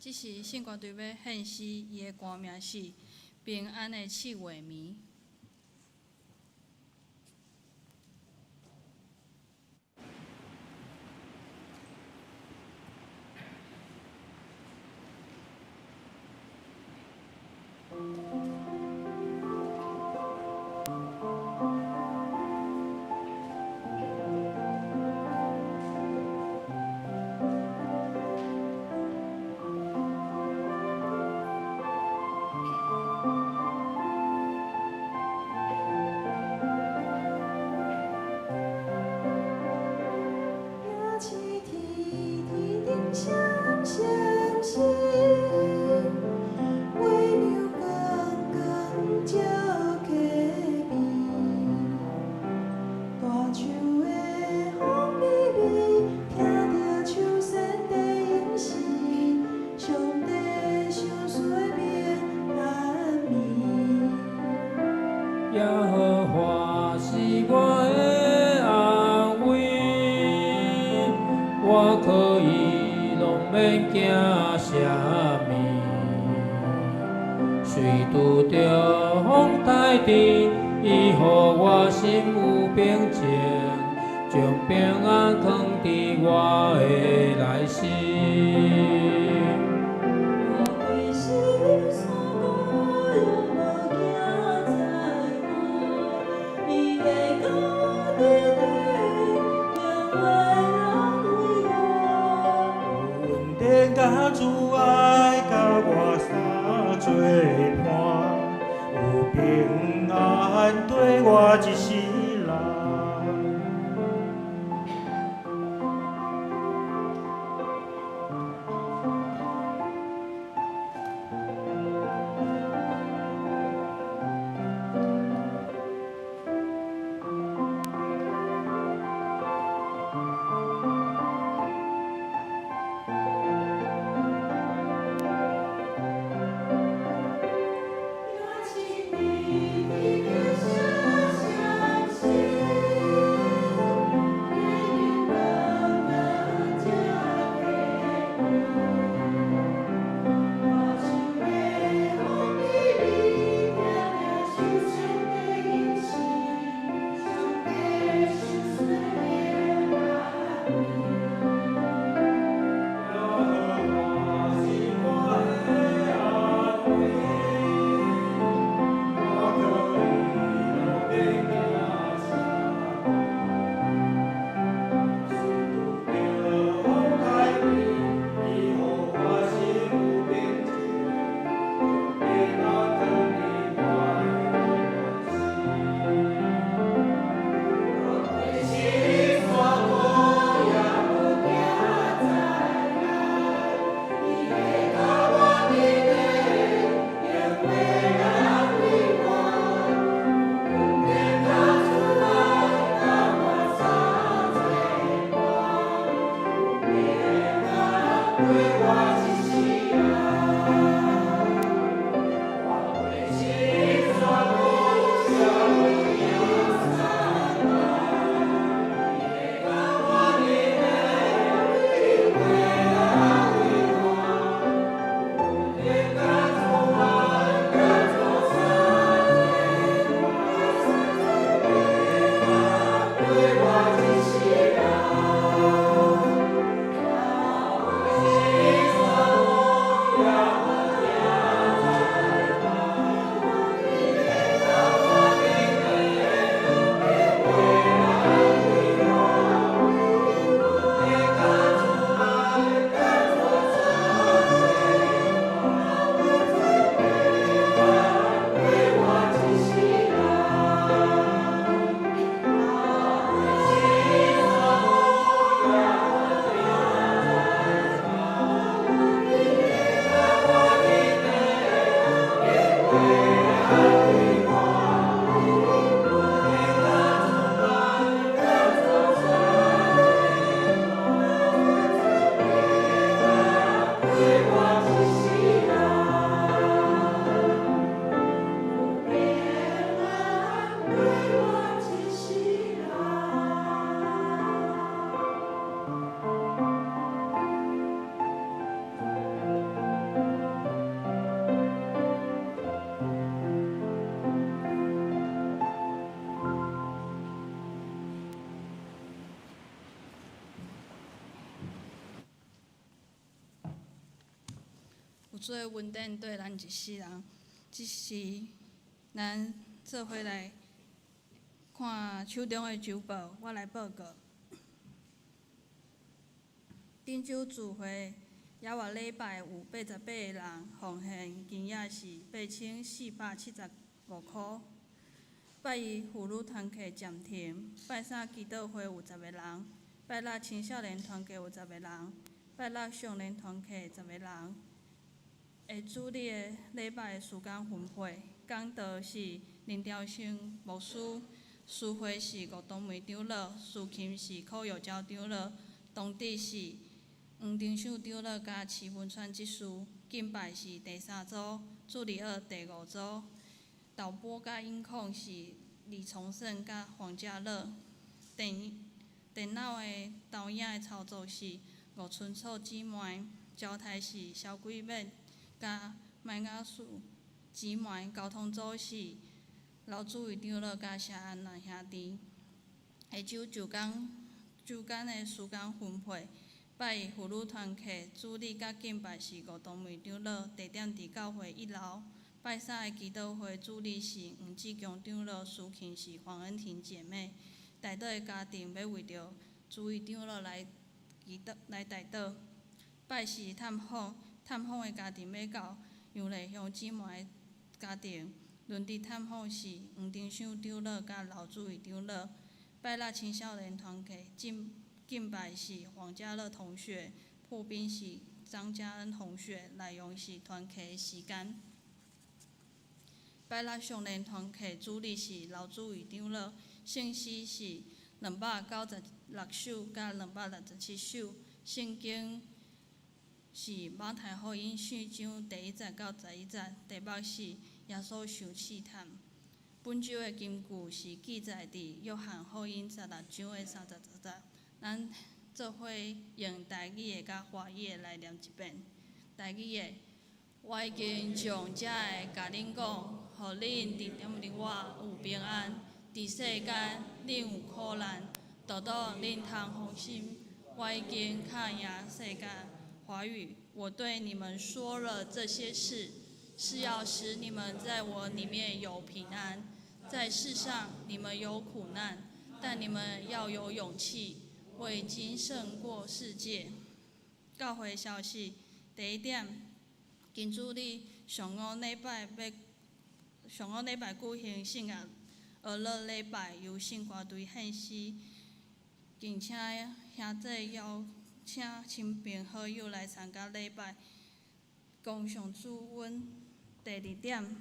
這時聖歌隊欲獻詩，伊的歌名是《平安的七月暝》。耶和華是我的安慰，我可以攏免驚啥物。雖拄著風台甜，伊予我心有平靜，將平安藏佇我的內心。我歸心所顧，無驚災禍，伊會甲我佇頂，永遠安慰我。有恩典佮慈愛，佮我相做伴，有平安綴我一世人。有主的恩典对咱一世人，这是咱做伙来看手中的周报，我来报告。顶周聚会犹活礼拜有88个人，奉献金额是8475箍。拜一妇女团契暂停，拜三祈祷会有10个人，拜六青少年团契有10个人，拜六少年团契十个人。会主日的礼拜的时间分配，讲道是林朝生牧师，司会是吴东梅长老，司琴是柯玉娇长老，当主是黄丁秀长老佮徐文川执事，敬拜是第三组，主日学第五组，导播佮音控是李崇胜佮黄家乐，电脑的投影的操作是吴春楚姊妹，招待是萧桂美佮麦雅素姊妹，交通组是刘主位长老佮谢安兰兄弟。下周周间周间的时间分配，拜一妇女团契主日佮敬拜是吴东梅长老，地点伫教会一楼。拜三的祈祷会主日是黄志强长老，司琴是黄恩婷姐妹。代祷的家庭欲为著主位长老来祈祷来代祷。拜四探访。探访的家庭欲到杨丽香姊妹的家庭，轮值探访是黄丁秀长老佮刘主位长老。拜六青少年团契敬拜是黄家乐同学，破冰是张家恩同学，内容是团契的时间。拜六少年团契主日是刘主位长老，圣诗是296首佮267首，圣经是马太福音四章第一节到11节，题目是耶稣受试探。本周的金句是记载伫约翰福音16章的30节。咱做伙用台语的佮华语的来念一遍。台语的，我已经将这个共恁讲，予恁伫踮伫我有平安。伫世间恁有苦难，倒倒恁通放心，我已经敲赢世界。华语，我对你们说了这些事，是要使你们在我里面有平安。在世上你们有苦难，但你们要有勇气，我已经胜过世界。教会消息，第一点，今主日上午礼拜欲上午礼拜举行圣乐学乐礼拜，由圣歌队献诗，敬请兄弟邀请亲朋好友来参加礼拜，共享主恩。第二点，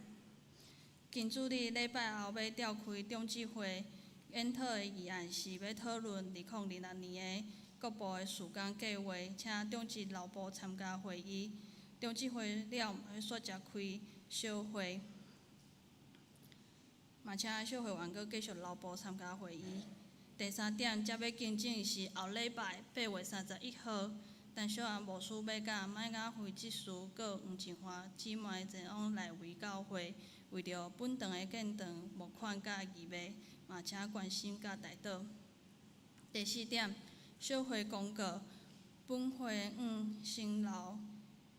今主日礼拜后欲召开长执会，研讨的议案是欲讨论2026年的各部的事工计划，请长执留步参加会议。长执会了，欲煞召开小会，嘛请小会员阁继续留步参加会议。第三点，才欲更正是后礼拜8月31号，陈小红牧师欲佮麦雅惠执事阁黄静华姊妹前往内围教会，为著本堂的建堂募款佮义卖，嘛请关心佮代祷。第四点，小会公告，本会往新楼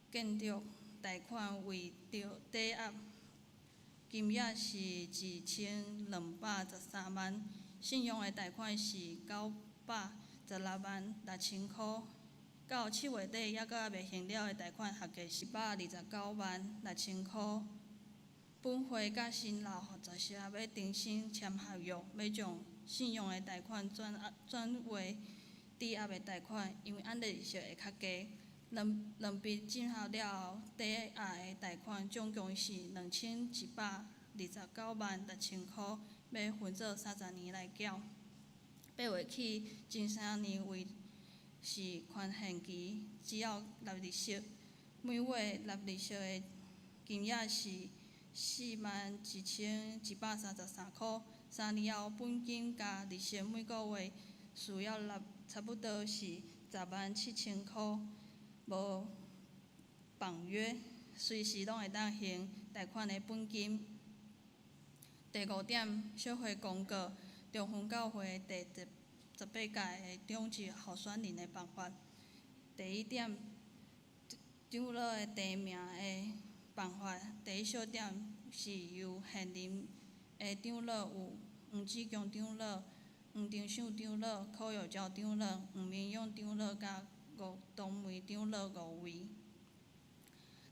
建筑贷款为著抵押，金额是1213万。信用的贷款是916.6万箍，到7月底犹阁犹未还了的贷款合计是129.6万箍。本会佮新楼合作社欲重新签合约，欲将信用的贷款转为抵押的贷款，因为按呢利息会较低。兩兩筆進行了後，抵押的貸款總共是21,296,000箍，欲分做30年來繳。8月起，前三年為是寬限期，只要納利息，每月納利息的金額是41,133箍。3年後，本金加利息每個月需要納差不多是107,000箍。無綁約，隨時攏會當還貸款的本金。第五點，小會公告，中分教會第十八屆的長執候選人的辦法。第一點，長老的提名的辦法。第一小點是由現任的長老有黃志強長老、黃丁秀長老、柯玉嬌長老、黃明勇長老佮吳東梅長老五位。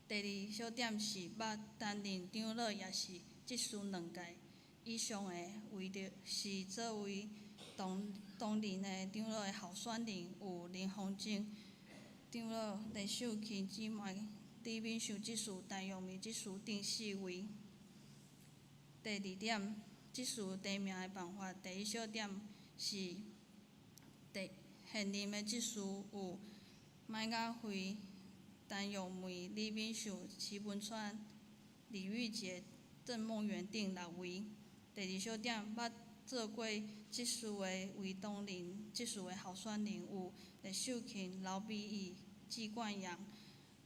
第二小點是捌擔任長老，也是執事兩屆以上的，為著是作為當當任的長老的候選人有林宏正長老、黎秀琴姊妹、李敏秀執事、陳玉梅執事等四位。第二點，執事提名的辦法。第一小點是第現任的執事有麥雅惠、陳玉梅、李敏秀、齊文川、李玉潔、鄭夢圓等六位。第二小點，捌做過執事的為當任執事的候選人有黎秀琴、劉美儀、紀冠陽、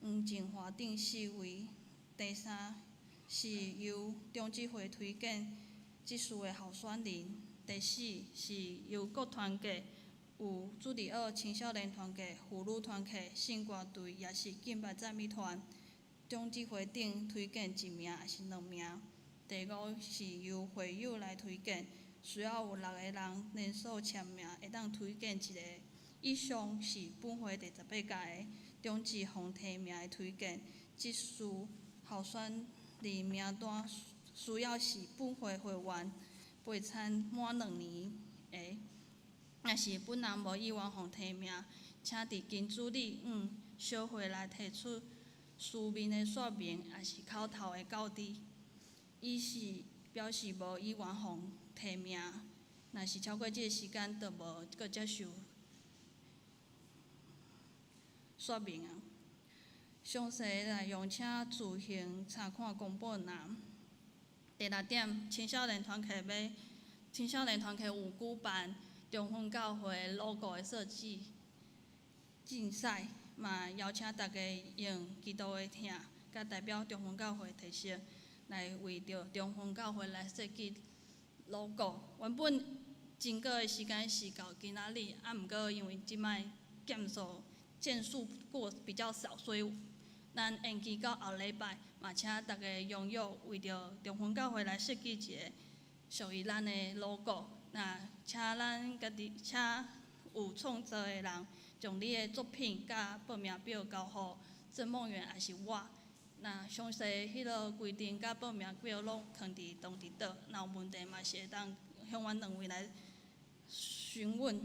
黃靜華等四位。第三是由中執會推薦執事的候選人。第四是由各團體有主日學青少年團體、婦女團體、聖歌隊，也是敬拜讚美團，中執會等推薦一名抑是兩名。第五是由會友來推薦，需要有六個人連署簽名，會當推薦一個。以上是本會第十八屆的長執予提名的推薦，執事候選人名單需要是本會會員陪參滿2年的。若是本人無意願予提名，請佇金主日向小會來提出書面的說明，抑是口頭的告知，以示表示無意願予提名。若是超過這个時間，就無閣接受說明啊。詳細內容請自行查看公布欄。第六點，青少年團契欲青少年團契有舉辦中分教會 logo 的設計競賽，嘛邀請大家用基督的疼，佮代表中分教會特色，來為著中分教會來設計 logo。原本徵稿的時間是到今仔日，啊，毋過因為這擺件數件數過比較少，所以咱延期到後禮拜，嘛請大家踴躍為著中分教會來設計一个屬於咱的 logo。那請咱家己，請有創作的人，將你的作品佮報名表交予鄭夢圓，抑是我。那詳細彼个規定佮報名表攏囥佇當佇倒，若有問題嘛是會當向阮兩位來詢問。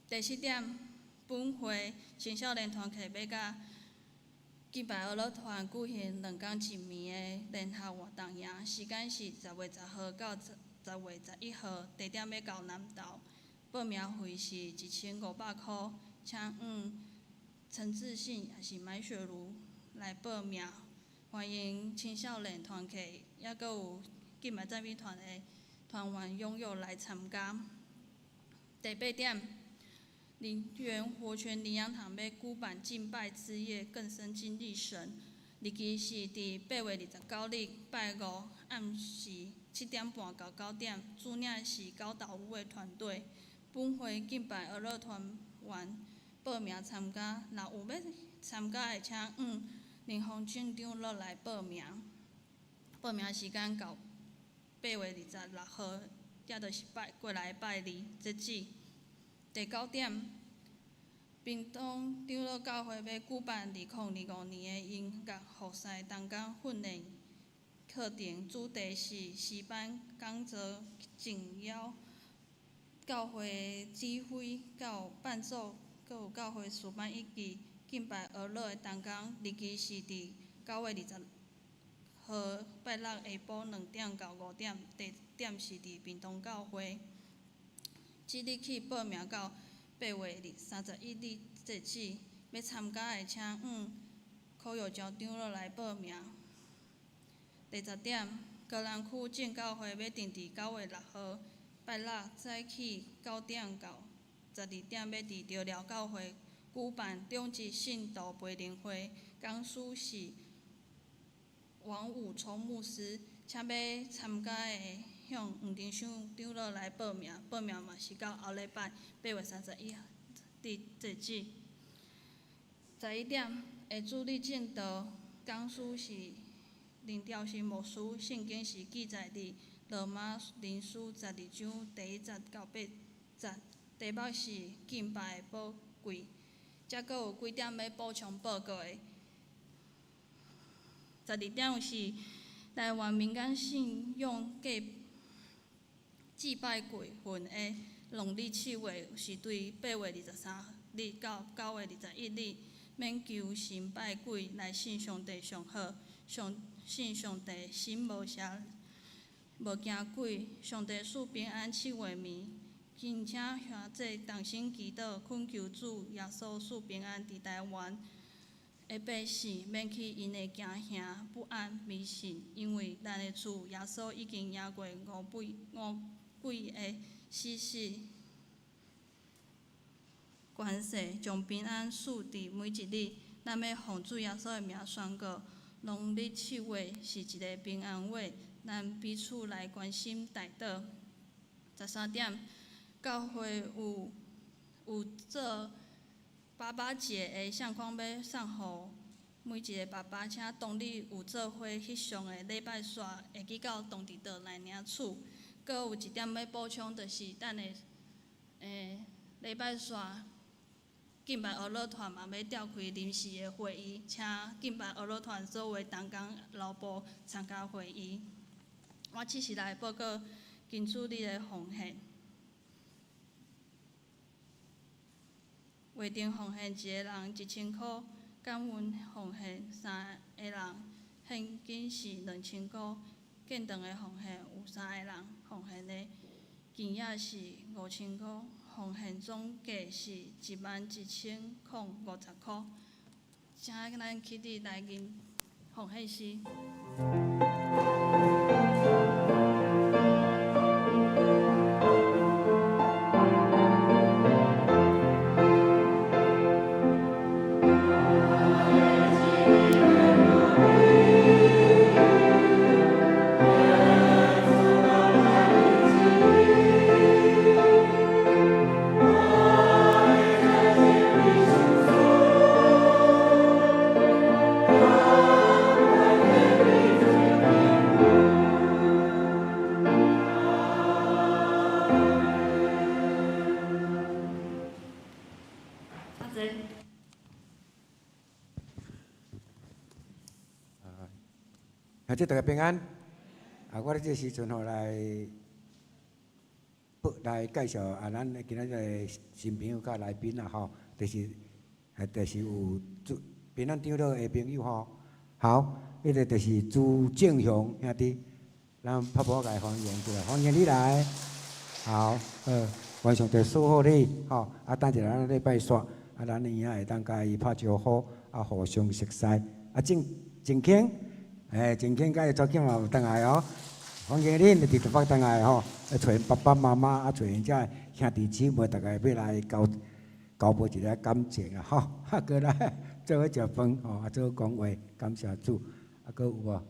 第七點，本會青少年團契欲佮敬拜樂樂團舉行2工一暝的聯合活動營，時間是10月10號到10月11號，地點欲到南投，報名費是1500箍，請向陳志信抑是麥雪茹來報名。歡迎青少年團契，抑閣有敬拜讚美團的團員踴躍來參加。第八點，林園活泉靈糧堂欲舉辦敬拜之夜，更深經歷神。日期是佇8月29日拜五暗時7點半到9點，主領是高島屋的團隊。本會敬拜樂樂團員報名參加，若有欲參加的，請向林宏俊長老來報名。報名時間到8月26號，也就是拜過來拜二截止。第九點，屏東長老教會欲舉辦2025年的音樂服侍同工訓練課程，主題是詩班講座誠邀教會指揮到伴奏閣有教會事班以及敬拜娛樂的同工，日期是佇9月20號拜六下晡2點到5點，地點是佇屏東教會。即日起報名到8月31日截止，欲參加的請向柯玉娇長老來報名。第十點，高蘭區正教會欲定佇9月6號拜六早起9點到12點，欲佇中寮教會舉辦長執信徒培靈會，講師是王武聰牧師，請欲參加的向黃丁秀長老來報名，報名嘛是到後禮拜8月31日截止。11點，會主日證道，講師是林兆新牧師，聖經是記載佇羅馬人書12章第1節到8節，題目是敬拜的寶貴。這閣有幾點欲補充報告的。12點是台灣民間信仰祭祭拜鬼魂的農曆七月，是對8月23日到9月21日，免求神拜鬼來信上帝上好，上信上帝心無邪，無驚鬼，上帝賜平安七月暝，敬請兄弟同心祈禱，懇求主耶穌賜平安佇台灣的百姓，免去𪜶的驚嚇、不安、迷信，因為咱的主耶穌已經贏過五鬼五鬼的死死權勢，將平安賜佇每一日。咱欲奉主耶穌的名宣告，農曆七月是一个平安月，咱彼此來關心代禱。13點，教會有有做爸爸節的相框欲送予每一个爸爸，請當日有做伙翕相的禮拜煞會記到當地桌來領取。閣有一點欲補充，就是咱的禮拜煞敬拜娛樂團嘛欲召開臨時的會議，請敬拜娛樂團所有的同工留步參加會議。我只是來報告金主日的奉獻。畫定奉獻一个人1000箍，感恩奉獻三个人，現金是2000箍。建堂的奉獻有三个人奉獻的金額是5000箍，奉獻總計是11,050箍。請咱起立來吟奉獻詩。阿濟。啊，這大家平安。啊，我咧這時陣吼來報來介紹啊，咱今仔日新朋友佮來賓啦吼，就是就是有朱平安長老的朋友吼。好，彼个就是朱正雄兄弟，咱拍鼓共伊歡迎一下，歡迎你來。好，願上帝賜福你吼。啊，等一下咱禮拜煞，啊，咱有影會當共伊拍招呼，啊，互相熟似。啊，鄭鄭卿。欸，鄭卿佮伊查囝嘛有轉來哦，歡迎恁佇台北轉來吼，啊，揣𪜶爸爸媽媽，啊，揣𪜶遮兄弟姊妹，逐个欲來交交報一个感情啊，吼，啊，閣來做伙食飯吼，啊，做伙講話，感謝主，啊，閣有無？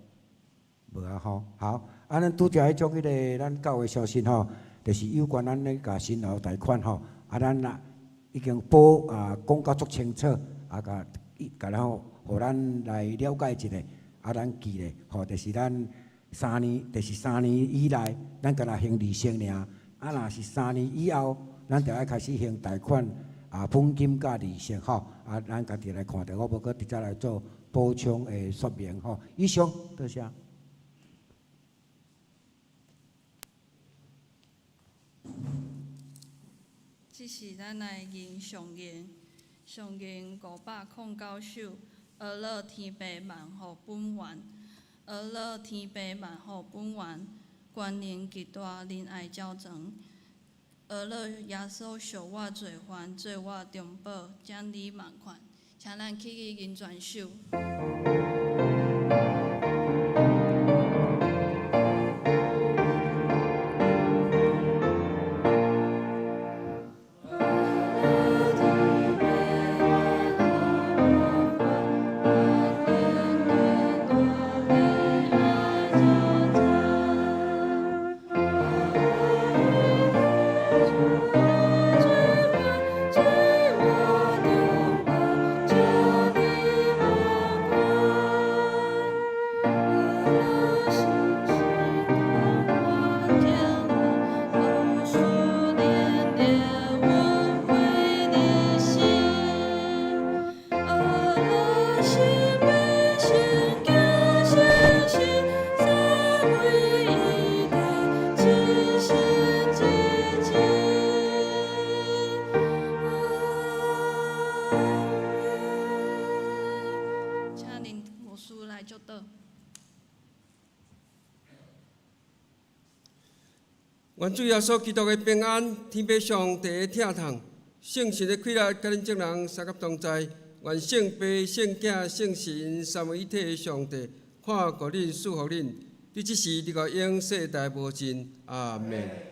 無啊吼，好，啊，咱拄才彼種彼个咱教會消息吼，就是有關咱咧共新樓貸款吼，啊，咱啊已經報啊講甲足清楚，啊，共共咱予咱來了解一下。啊，咱記咧，吼，就是咱三年，就是三年以內，咱干焦還利息爾。啊，若是三年以後，咱就愛開始還貸款啊，本金佮利息吼。啊，咱家己來看著，我無閣直接來做補充的說明吼。以上，多謝。這是咱來吟上言。上經509首，阿樂天父萬福本源，阿樂天父萬福本源，權能極大仁愛澆灌。阿樂耶穌贖我罪犯，做我中保，獎你萬款。請咱起去吟全首。請林牧師來祝禱。願主耶穌基督的平安、天父上帝的疼痛、聖神的氣力，佮恁眾人相佮同在。願聖父、聖囝、聖神三位一體的上帝，看顧恁、賜福恁，佇這時，直到永世代無盡。阿門。